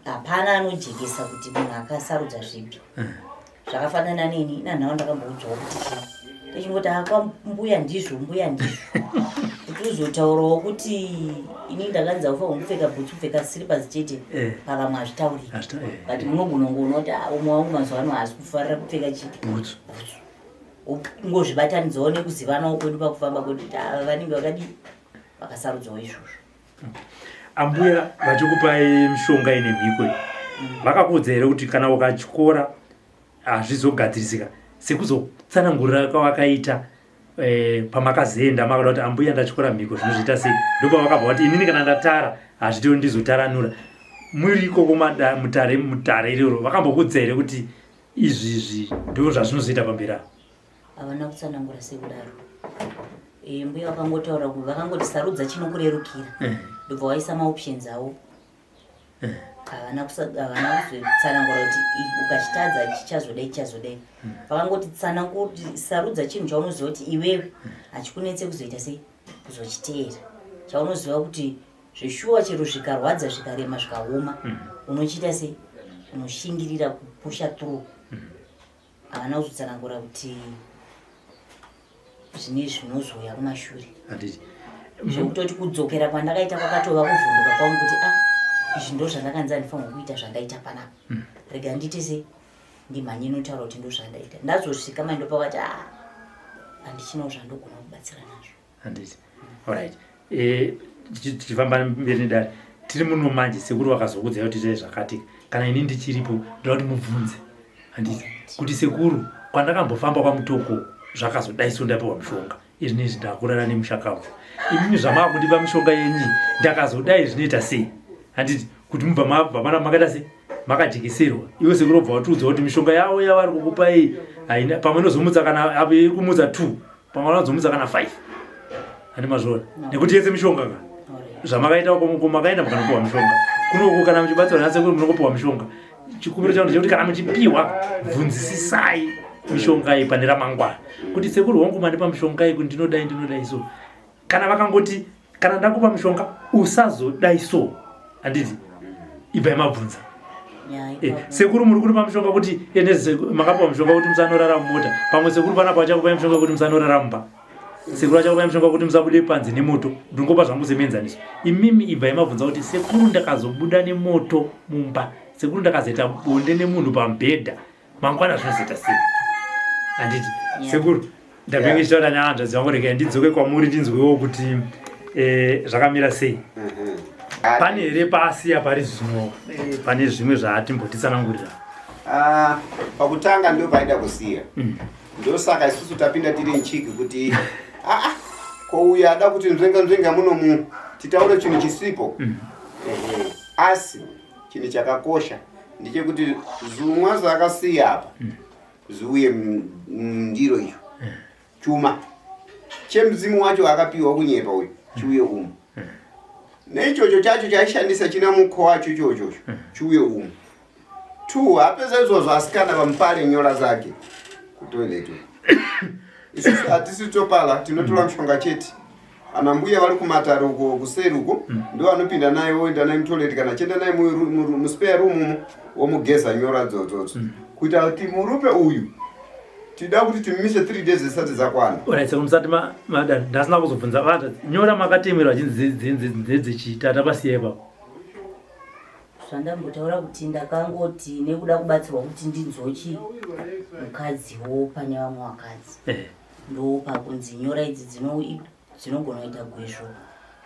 hapana anojekesa kuti munhu akasarudza zvipi. Zvakafanana neni, inanhau ndakamboudzwawo kuti chii, ndechingoti akwa mbuya ndizvo, mbuya ndizvo, kuti uzotaurawo kuti inini ndakanzi haufanirwa kupfeka bhutsu, kupfeka slippers chete. Pavamwe hazvitauriki. But munogona kungoona kuti, ah, umwe wangu mazuva ano haasi kufarira kupfeka chii? Bhutsu. Bhutsu. Kungozvibatanidzawo nekuzivanawo kwedu pakufamba kwedu kuti ava vanenge vakadii vakasarudzwawo izvozvo. Ambuya vachikupai mishonga ine mhiko iyi, vakakuudza here kuti kana ukatyora hazvizogadzirisika sekuzotsanangurira kwavakaita eh, pamakazoenda makada kuti ambuya ndatyora mhiko zvinozviita sei? Ndopavakabva vati inini kana ndatara hazviti ndizotaranura. Muri ikoko mutare mutare iroro vakambokuudza here kuti izvi izvi ndo zvazvinozoita pamberi apa? Havana kutsanangura sekudaro. E, mbuya vakangotaura vakangoti sarudza chinokurerukira, ndobva waisa maoptions avo. Havana kuzotsanangura kuti ukachitadza chichazodai chichazodai. Vakangoti tsananguri sarudza chinhu chaunoziva kuti iwewe hachikunetse kuzoita sei kuzochiteera, chaunoziva kuti zveshuwa chero zvikarwadza zvikarema zvikaoma unochiita sei, unoshingirira kupusha through. Havana kuzotsanangura kuti zvine zvinozouya kumashure. Handiti zvekutoti kudzokera kwandakaita kwakatova kuvhunduka kwangu kuti a ah, izvi ndo zvandakanzi handifanirwa kuita zvandaita panapa, rega ndiite sei ndimhanye notaura kuti ndo zvandaita. Ndazosvika mai ndopakati a ah, handichinawo zvandogona kubatsira nazvo. Handiti alright, eh, tichifamba mberi nedare tiri muno manje, sekuru vakazokudzai kuti itai zvakati, kana ini ndichiripo ndoda kuti mubvunze, handiti, kuti sekuru kwandakambofamba kwaMutoko zvakazodai so ndapiwa mishonga izvi neizvi, ndakurara nemushakabvu, imimi zvamaakundipa mishonga yenyi ndakazodai zvinoita sei? Handiti kuti mubva mabva pana makaita sei makajekeserwa, iwe sekuru obva watiudza kuti mishonga yavo yavari kukupai haina, pamwe inozomutsa kana apo iri kumutsa two, pamwe vanozomutsa kana five, handi mazviona? Nekuti yese mishonga ka zvamakaita uko makaenda mukanopiwa mishonga kunoku, kana muchibatsirwa nasekuru munongopiwa mishonga. Chikumbiro changu ndechekuti kana muchipiwa bvunzisisai mishonga iyi pane ramangwana kuti sekuru wangu mandipa mishonga iyi kuti ndinodai ndinodai so, kana vakangoti kana ndakupa mishonga usazodai so, handiti ibvai mabvunza. Eh, sekuru muri kutipa mishonga kuti ende makapiwa mishonga kuti musanorara mumota, pamwe sekuru panapa vachakupai mishonga kuti musanorara mumba, sekuru vachakupai mishonga kuti musabude panze nemoto. Ndingopa zvangu semuenzaniso. Imimi ibvai mabvunza kuti sekuru ndakazobuda nemoto mumba, sekuru ndakazoita bonde nemunhu pamubhedha, mangwana zvinozoita sei? Handiti sekuru ndabenge ndichitaura nehanzvadzi vangu, regai ndidzoke kwamuri ndinzwewo kuti eh, zvakamira sei. Pane here paasiya pari zvino eh, pane zvimwe zvaatimbotitsanangurira? Ah, pakutanga ndo paida kusiya. Ndosaka isusu tapinda tiri nchiki kuti aa ko uyu ada kuti nzvenga nzvenga munomu titaure chinhu chisipo. Ehe. Asi chinhu chakakosha ndechekuti zumwa zvaakasiya apa zviuye mundiro iyo, chuma chemudzimu wacho akapiwa kunyepa uyu chiuye umu, neichocho chacho chaishandisa china mukho wacho ichochocho chiuye umu. Two, apedza izvozvo asikana vamupale nyora zake kutoilet. Isusu hatisi topala, tinotora mushonga chete. Ana mbuya vari kumatare uko kuseri uko ndo vanopinda naye, woenda naye mutoilet kana chienda naye muspare room umo, womugeza nyora dzodzodzo kuita kuti murume uyu tida kuti timumise 3 days zisati dzakwana. Alright, saka musati madani ndasina kuzobvunza vanhu nyora makatemerwa chinzi ndedzechi tapasiya ipapo. Zvandambotaura kuti ndakangoti nekuda kubatsirwa kuti ndinzochi mukadziwo pane vamwe vakadzi, ndopakunzi nyora idzi dzinogona kuita gwezvo,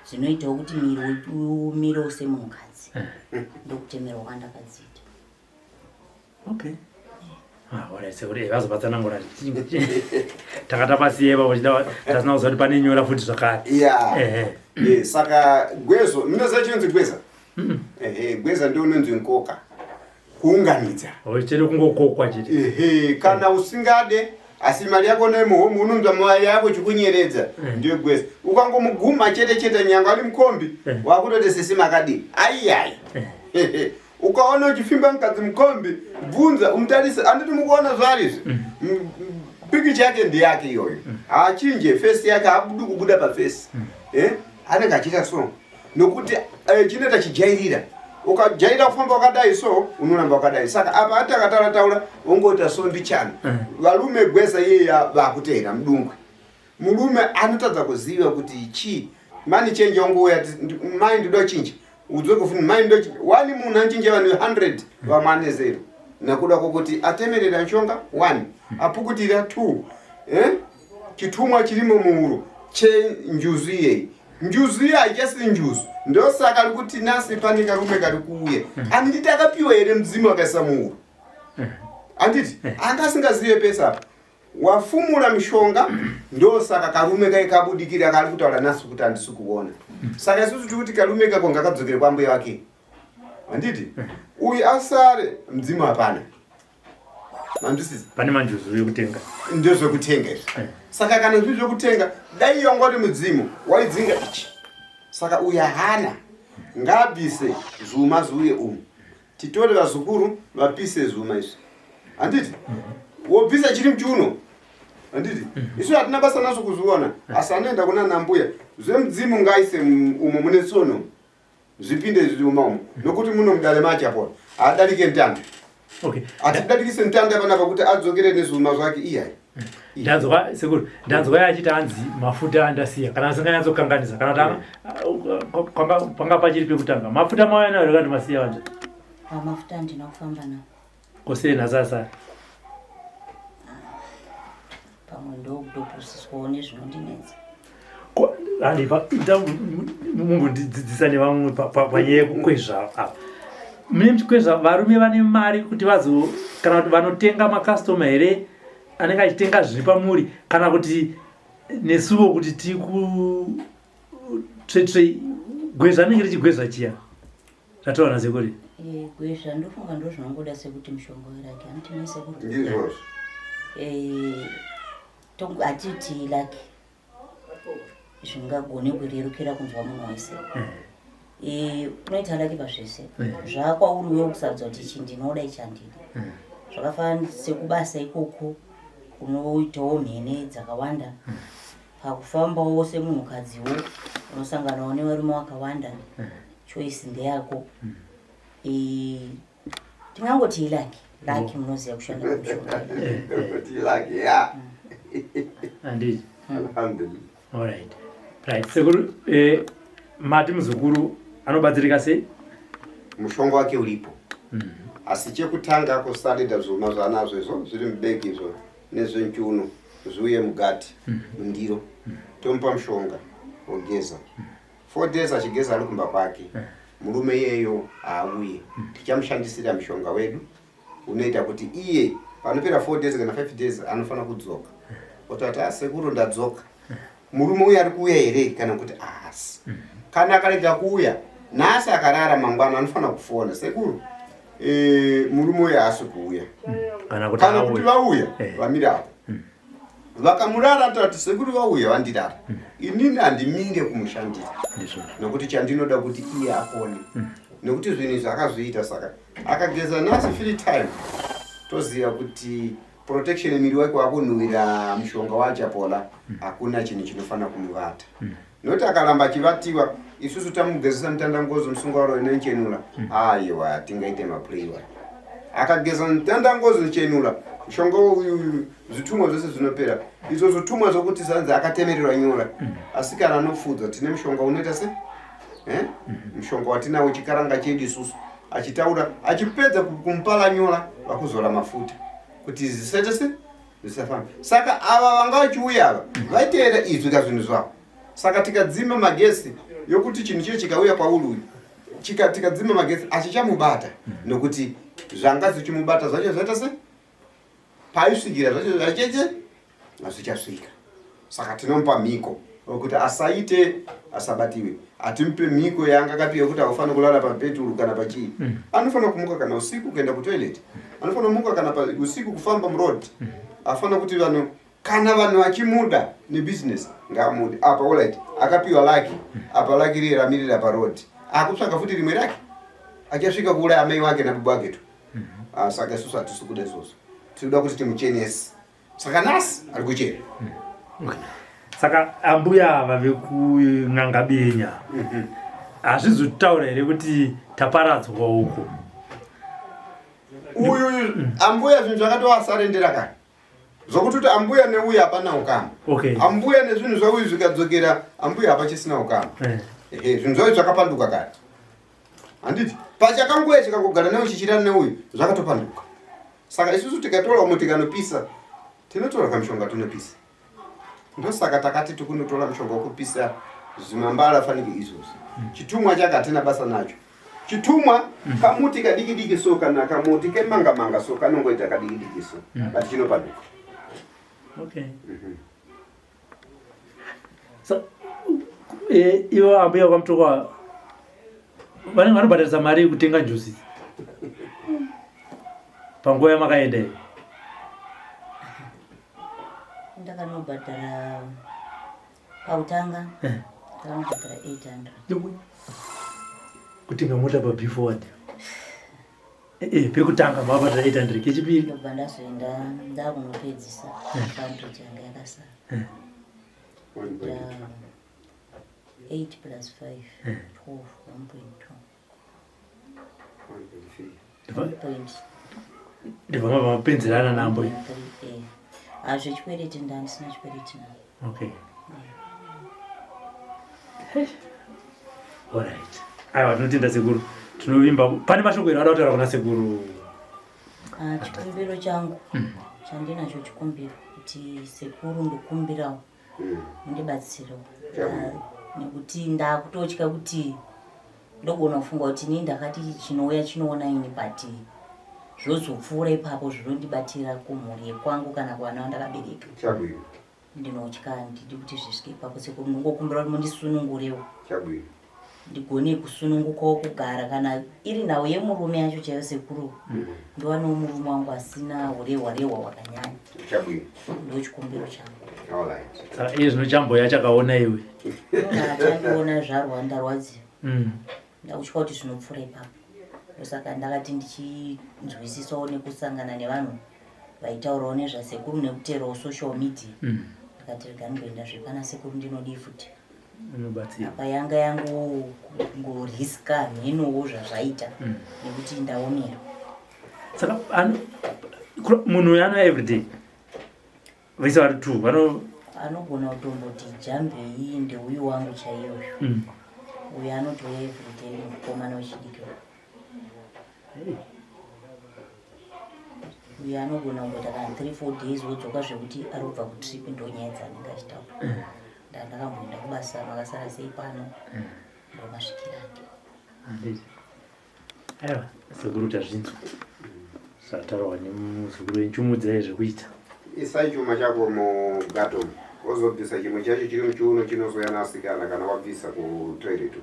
dzinoitawo kuti miri umirewo semunhukadzi, ndokutemerwa kwandakadziita. Okay. Ah, alright, sekuru vazovatsanangura takatapasiya ipapo chida tasina kuziva kuti pane nyora futi zvakare. Ya. Eh, saka gwezo munoziva chinonzi gweza? Ehe, gweza ndio unonzi nkoka, kuunganidza. Oh, chete kungokokwa chete. Ehe, kana usingade asi mari yako nemuhomu unonzwa mari yako chikunyeredza, ndiyo gweza. Ukangomuguma chete chete, nyange ari mukombi, wakutoti sisi makadii, aiyai. Ukaona uchifimba mukadzi mukombi, bvunza umutarise, anditi mukuona zvaari izvi, pikicha yake ndeyake iyoyo, haachinje fesi yake, haabudi kubuda pafesi, eh? Anenge achiita so nokuti chinoita chijairira. Ukajaira kufamba wakadai so unoramba wakadai. Saka apa ati akataura taura wongoita so mbichana. Varume gweza iye vakuteera mudungwe, murume anotadza kuziva kuti chii mani chenje, wongouya mai ndoda chinja, udzoke futi mai ndoda chinja. Wani munhu anchinja vanhu 100, vamwe ane zero nekuda kwokuti atemerera nshonga one, apukutira two. Eh? Chitumwa chirimo muhuro chenjuzu iyeyi. Njuzu iye haichasiri njuzu. Ndosaka ari kuti nasi pane karume kari kuuya. Handiti akapiwa here mudzimu akaisa muhuro? Handiti anga asingazive pese apa. Wafumura mishonga ndosaka karume kai kabudikira kari kutaura nasi kuti handisi kuona. Saka isusu tiri kuti karume kako ngakadzokere kwambuya wake. Handiti uyu asare mudzimu hapana. Mandisisa. Pane manjuzu yekutenga. Ndezvekutenga izvi. Eh. Saka kana zviri zvekutenga dai wanga uri mudzimu waidzinga ichi. Saka uyu hana ngaabvise zvuma zviuye umu. Titore vazukuru vapise zvuma izvi. Handiti? Wobvisa chiri muchiuno. Handiti? Isu hatina basa nazvo kuzviona asi anoenda kuna nambuya. Zvemudzimu ngaise umo mune tsono. Zvipinde zvuma umo. Nokuti muno mudare maAchapola haadarike mutanda. Okay. Hatidarikise mutanda panapa kuti adzokere nezvuma zvake iyai. Ndanzwa sekuru, ndanzwa yachiti hanzi mafuta andasiya kana asinganyatsokanganisa kana tanga panga panga pachiri pekutanga mafuta mauya nayo kana masiya wanje. Ah, mafuta handina kufamba nawo. Kosei nasasa. Pamwe ndokutopusiswawo nezvinondinetsa. Handi pa mungondidzidzisa nevamwe panyaya yekukwezva apa. Mune muchikwezva varume vane mari kuti vazo kana kuti vanotenga makastoma here anenge achitenga zviri pamuri kana kuti nesuwo kuti tiku tsvetsve gwezva rinenge richigwezva chiya zvataura nasekuru. Eh, gwezva ndofunga ndozvinongoda sekuti mushonga weraki hanti nesekuru. Ndizvozvo. Eh, hatiti laki zvingagone kurerukira kunzwa munhu wese eh, unoita laki pazvese eh. zvakwauri uye kusarudza kuti ichi ndinoda ichi handidi eh. zvakafanana sekubasa ikoko unoitawo mhene dzakawanda pakufambawo semunhukadziwo unosanganawo nevarume vakawanda choice ndeyako tingangoti ilaki laki munoziva kushanda kwemishonga Laki, ya. Handiti. Alhamdulillah. Alright. Right. Sekuru eh, mati muzukuru anobatsirika sei? Mushonga wake uripo. Asi chekutanga kusalida zvuma zvaanazvo izvo zviri mubegi izvo nezvenchuno zviuye mugati mundiro tomupa mushonga ogeza. 4 days achigeza ari kumba kwake murume iyeyo haauye tichamushandisira mushonga wedu unoita kuti iye panopera 4 days kana 5 days anofanira kudzoka otati asekuru ah, ndadzoka murume uyu ari kuuya here kana kuti ahasi kana akarega kuuya nhasi akarara mangwana anofanira kufona sekuru e, murume uyu haasi kuuya kana kuti vauya eh. vamire apo Vakamurara tati sekuru vauya vandirara. Mm. Inini handimire kumushandira. Nokuti chandinoda kuti iye apone. Mm. Nokuti zvinhu izvi akazviita saka akageza nhasi free time toziva kuti protection miri wake wakunhuwira mushonga wachapola mm. hakuna chinhu chinofanira kumuvata. Mm. Nokuti akaramba achivatiwa isusu tamugezesa mutandangozo musungwaro inochenura mm. aiwa tingaite mapureiwa akageza mutandangozo ichenura mushonga uyu zvitumwa zvese zvinopera izvo zvitumwa zvokuti zanzi akatemererwa nyora mm. asi kana anopfuudza tine mushonga unoita se eh? mm. mushonga watinawo chikaranga chedu isusu achitaura achipedza kumupala nyora vakuzora mafuta kuti zvisaite se zvisafamba saka ava vanga vachiuya ava vaiteera izwi ka zvinhu zvavo saka tikadzima magesi yokuti chinhu chiye chikauya kwauri uyu tikadzima magesi achichamubata nokuti zvanga zvichimubata zvacho zvaita se paisvikira zvacho zvacheche hazvichasvika saka tinomupa mhiko kuti asaite asabatiwe hatimupe mhiko yaanga akapiwa kuti haufaniri kulala papeturu kana pachii mm. anofanira kumuka kana usiku kuenda kutoilet anofanira kumuka kana usiku kufamba muroad mm. afanira kuti vanhu kana vanhu vachimuda nebusiness ngaamude apa orit akapiwa laki mm. apa laki riye ramirira paroad akutsvaga futi rimwe rake achasvika kuuraya amai wake nababa wake tu mm -hmm. ah, saka isusu hatisi kuda izvozvo tinoda kuti timuchenese saka nhasi ari kuchera okay. Saka ambuya ava vekun'anga benya mhm. hazvizotaura here kuti taparadzwa uko uyu ambuya zvinhu zvakatoasarendera kani zvokuti kuti ambuya neuyu hapana ukama okay. ambuya nezvinhu zvauyu zvikadzokera ambuya hapachisina ukama eh. Ehe, zvinhu zvauyu zvakapanduka kare handiti pachakanguya chikangogara neuyu chichirana neuyu zvakatopanduka saka isusu tikatora umwe tikanopisa tinotora kamushonga tonopisa. Ndosaka takati tikunotora mushonga wekupisa zvimambara fanike izvozvo. Chitumwa chake hatina basa nacho. Chitumwa kamuti kadiki diki so kana kamuti kemanga manga so kanongoita kadiki diki so. But chinopanduka. Okay. So, eh, ivo ambuya kwamutokwa vanenge vanobhadharisa mari yekutenga njuzi idzi panguva yamakaenda iyi. Ndakanobhadhara pakutanga ndakanobhadhara 800. Kutenga mota pa before Eh, pekutanga mabhadhara 800 kechipiri. Ndobva ndazoenda ndakunopedzisa 500 yanga yakasara. 8 plus 5 12 1.2. Ndibva mabva mapenzerana nambo. Ah, zvechikwereti ndandisina chikwereti na. Okay. Alright. Aiwa tinotenda sekuru. Tinovimba pane mashoko ero ada kutaura kuna sekuru. Ah, chikumbiro changu chandinacho chikumbiro kuti sekuru ndokumbirawo mundibatsirewo ah, nekuti ndakutotya kuti ndogona kufunga kuti ini ndakati chinouya chinoona ini but zvozopfuura ipapo zvinondibatira kumhuri yekwangu kana kuvana vandakabereka. Ndinotya handidi kuti zvisvike ipapo sekuru ndongokumbira kuti mundisunungurewo Chabwino. Ndigone kusunungukawo kugara kana iri nhau yemurume yacho chaiyo sekuru ndiwanewo murume wangu asina urehwa rehwa hwakanyanya. Chabwino. Ndochikumbiro changu. Alright. Saka iye zvino chamboya chakaona iwe. Chandiona zvarwa ndarwadziwa. Ndakutya kuti zvinopfuura ipapo. Ndosaka ndakati ndichinzwisisawo nekusangana nevanhu vaitaurawo nezvasekuru nekuteerawo social media. Ndakati rega ndimboenda zvepana sekuru ndinodii futi. Unobatsira. Apa yanga yangu ngoriska mhenowo zvazvaita nekuti ndaomerwa. Saka munhu uyu anouya everyday. Vese vari two vano anogona kutomboti jambei ndeuyu wangu chaiyoyo. Uyu anotouya everyday mukomana wechidiki. Hey. Uyu anogona kumboita kana 3-4 days wodzoka zvekuti ari kubva kutrip ndonyaya dzaanenge achitaura. Ndakamboenda kubasa makasara sei pano ndomasvikira ake. Handiti. Aiwa, sekuru tazvinzwa. Zvataurwa nemuzukuru wenyu chimuudzai zvekuita. Isai chuma chako mugato wozobvisa chimwe chacho chiri muchiuno chinozoya nasikana kana wabvisa kutoilet.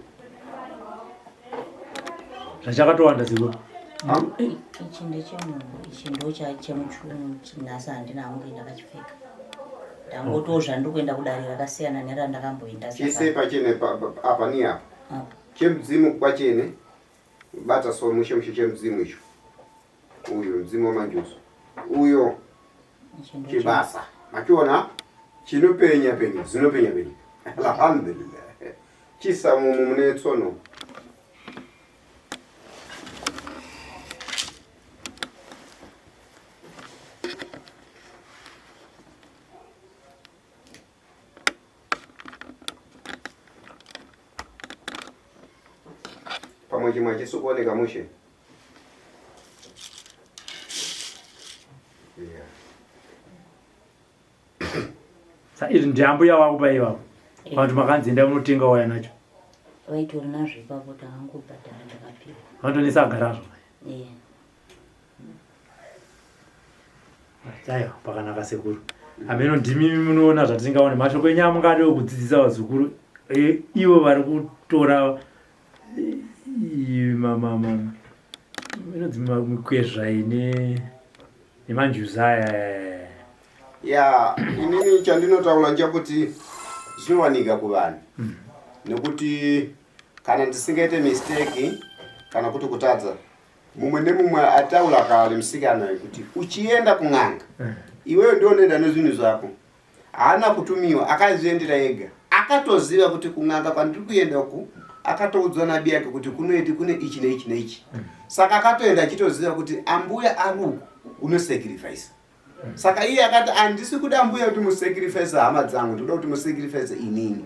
Zvachakatowanda sekuru. Ichi ndechemunhu, ichi ndo chemuchiuno nhasi handina hangu ndakachipfeka. Ndangotoo zvandiri kuenda kudare rakasiyana nerandakamboenda. Chise pachene apa ni apa. Chemudzimu kwachene bata so mushe mushe chemudzimu icho. Uyo mudzimu wamanjuzu. Uyo chibasa. Machiona chinopenya penya zinopenya penya. Alhamdulillah. Chisa mumu mune tsono. Pamwe chimwe hachisi kuoneka mushe. Yeah. Sa izvi ndiambuya wako paivavo. Vanhu makanzi enda unotenga waya nacho. Vaitori nazvo ipapo takangobhadhara ndakapiwa. Vanotonetsa agarazvo. Yeah. Aiwa, pakanaka sekuru. Hameno ndimi munoona zvatingaone mashoko enyu amungade kudzidzisa vazukuru ivo vari kutora inonzi mikwezva ine nemanjuzu aya. Ya, inini chandinotaura nchekuti zvinowanika kuvanhu nekuti kana ndisingaite mistake kana kuti kutadza mumwe nemumwe ataura kare musikana uyu kuti uchienda kun'anga iwewe ndiwo unoenda nezvinhu zvako. Haana kutumiwa, akazviendera ega. Akatoziva kuti kun'anga kwandiri kuenda uku akatoudzwa nabi yake kuti kunoiti kune ichi neichi neichi. Saka akatoenda achitoziva kuti ambuya ari uku unosacrifice. Saka iye akati handisi kuda mbuya kuti musacrifice hama dzangu, ndinoda kuti musacrifice inini.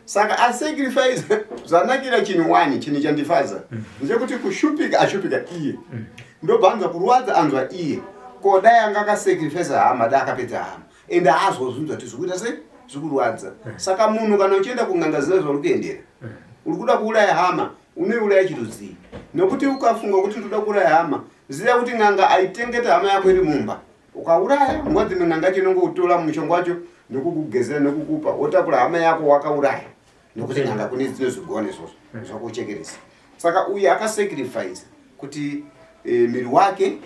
Saka asacrifice zvanakira chinhu wani, chinhu chandifadza ndechekuti kushupika ashupika iye, ndobva anzwa kurwadza anzwa iye. Ko dai anga akasacrifice hama, dai akapedza hama, ende haazozvinzwa kuti zvikuita sei. Zvikurwadza. Saka munhu kana uchienda kun'anga ziva zvauri kuendera. Uri kuda kuuraya hama, unoiuraya chirudzii? Nokuti ukafunga kuti ndoda kuuraya hama, ziva kuti n'anga aitengeta hama yako iri mumba. Ukauraya, nguva dzimwe n'anga yacho inongotora mushonga wacho nokukugezera nokukupa, wotakura hama yako wakauraya. Nokuti n'anga kune dzinozvigona izvozvo zvakuchekeresa. Saka uyu akasacrifice kuti e, miri wake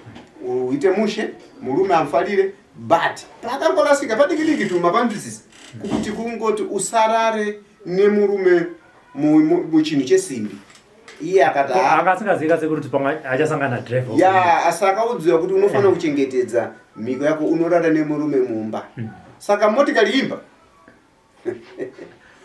uite mushe, murume amufarire, but paakangorasika padiki diki tuma panzwisisa kuti kungoti usarare nemurume muchinhu chesimbi iye akati "Ah, anga asingazivi kasekuru kuti pamwe achasangana nadriver ya asi akaudziwa kuti unofanira kuchengetedza mhiko yako unorara nemurume mumba. Saka motikari imba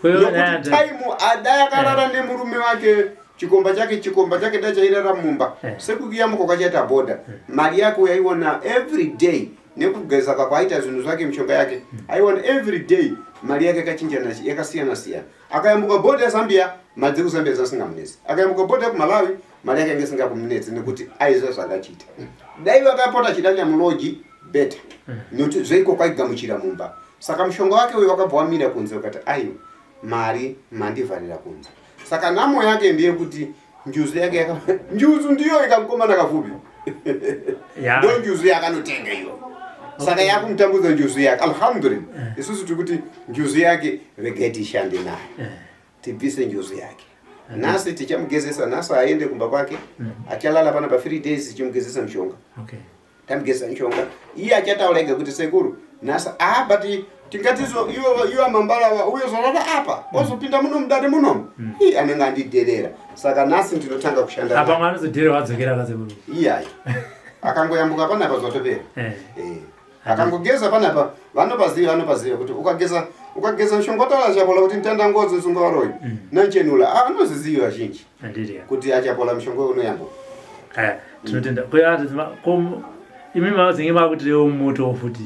nokuti taimu adai akarara nemurume wake chikomba chake chikomba chake dai chairara mumba sekuyambuka kwachaita bhodha mari yake yaiona every day nekugeza kwakwaita zvinhu zvake mishonga yake aiona every day mari yake yakachinjana yakasiyana siyana. Akayambuka bhodha yeZambia mari dzekuZambia dzasingamunetsi, akayambuka bhodha yekuMalawi mari yake yange isingakumunetsi nekuti aiziva zvaakachiita. Dai vakapota achidanya mulodge better nekuti zveiko kwaigamuchira mumba. Saka mushonga wake uyu wakabva wamira kunze ukati aiwa mari mandivharira kunze. Saka nhamo yake ndeyekuti njuzu yake yaka njuzu ndiyo ikamukomana kafupi ndo njuzu yakanotenga iyo. Saka yakumutambudza njuzu yake. Alhamdulillah isusu tiri kuti njuzu yake regai tishande nayo tibvise njuzu yake. Nhasi tichamugezesa, nhasi aende kumba kwake achalala pana pa 3 days tichimugezesa mushonga. Tamugezesa mushonga iye achataura ega kuti sekuru nhasi but tingatizo iwo iwo amambalava uyo zorara apa ozopinda muno mudare munomu ii anenge andidherera. Saka nhasi ndinotanga kushanda apa mwana anozodherera wadzokera kasekuru. Iyayi akangoyambuka panapa zvatopera. Akangogeza panapa vanopaziva vanopaziva kuti ukageza ukageza mushonga wataura achapola kuti ntanda ngodzo sunga waroyi nanchenula anoziziva vazhinji kuti achapola mushonga unoyambuka. Aya tinotenda ko imi mazinge makutirewo moto futi.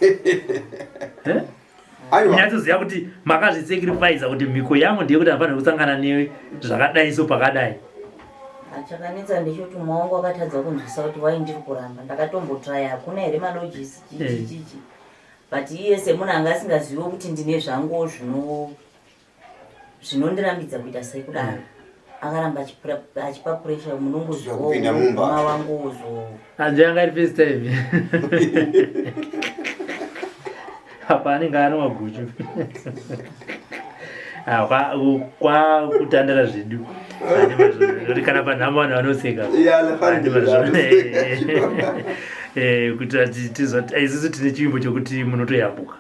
Eh? Aiwa. Munyatsoziva kuti makazvisacrifice kuti mhiko yangu ndeyekuti hapana kusangana newe zvakadai so pakadai. Chakanetsa ndechekuti mumwe wangu akatadza kunzwisa kuti wai ndiri kuramba. Ndakatombotraya hakuna here malogis chichi chichi. But iye semunhu anga asingaziviwo kuti ndine zvangu zvinondirambidza kuita sekudaro. Akaramba achipa pressure munongozivawo Kupinda mumba. mama wangu uzo. Hanzi yanga iri first time. Apa anenge anwa guchu. Kwa kutandara zvedu. Kuti kana panhamo vanhu vanoseka. Ya, alhamdulillah. Kuti isusu tine chivimbo chokuti munotoyambuka.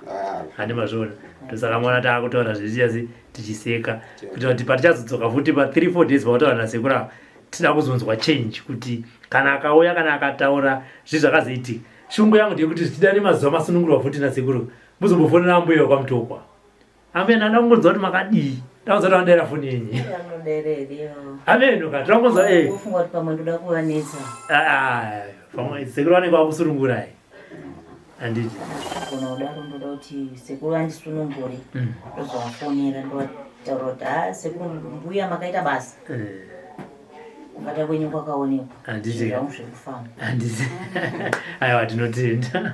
Handi mazviona. Ndosaka maona taakutaura zvezviya tichiseka. Kuitira kuti patichazodzoka futi pa 3 4 days pautaura nasekuru ava tida kuzonzwa change kuti kana akauya kana akataura zvii zvakazoitika. Shungu yangu ndeyekuti zvichida nemazuva masunungurwa futi nasekuru muzombofonera ambuya wekwaMutokwa. Ambuya ndada kungonzwa kuti makadii. Ndakunzwa kuti vanodaira foni yenyu. Ameno ka tinokunzwa eh. Ufunga kuti pamwe ndoda kuvanetsa. Pamwe sekuru vanenge vakusunungurai. Handiti. Kana kudaro ndoda kuti sekuru vandisunungure. Ndozovafonera ndovataura kuti ha sekuru mbuya makaita basa. Kubata kwenyu kwakaonekwa. Handiti. Zvangu zviri kufamba. Handiti. Aiwa tinotenda.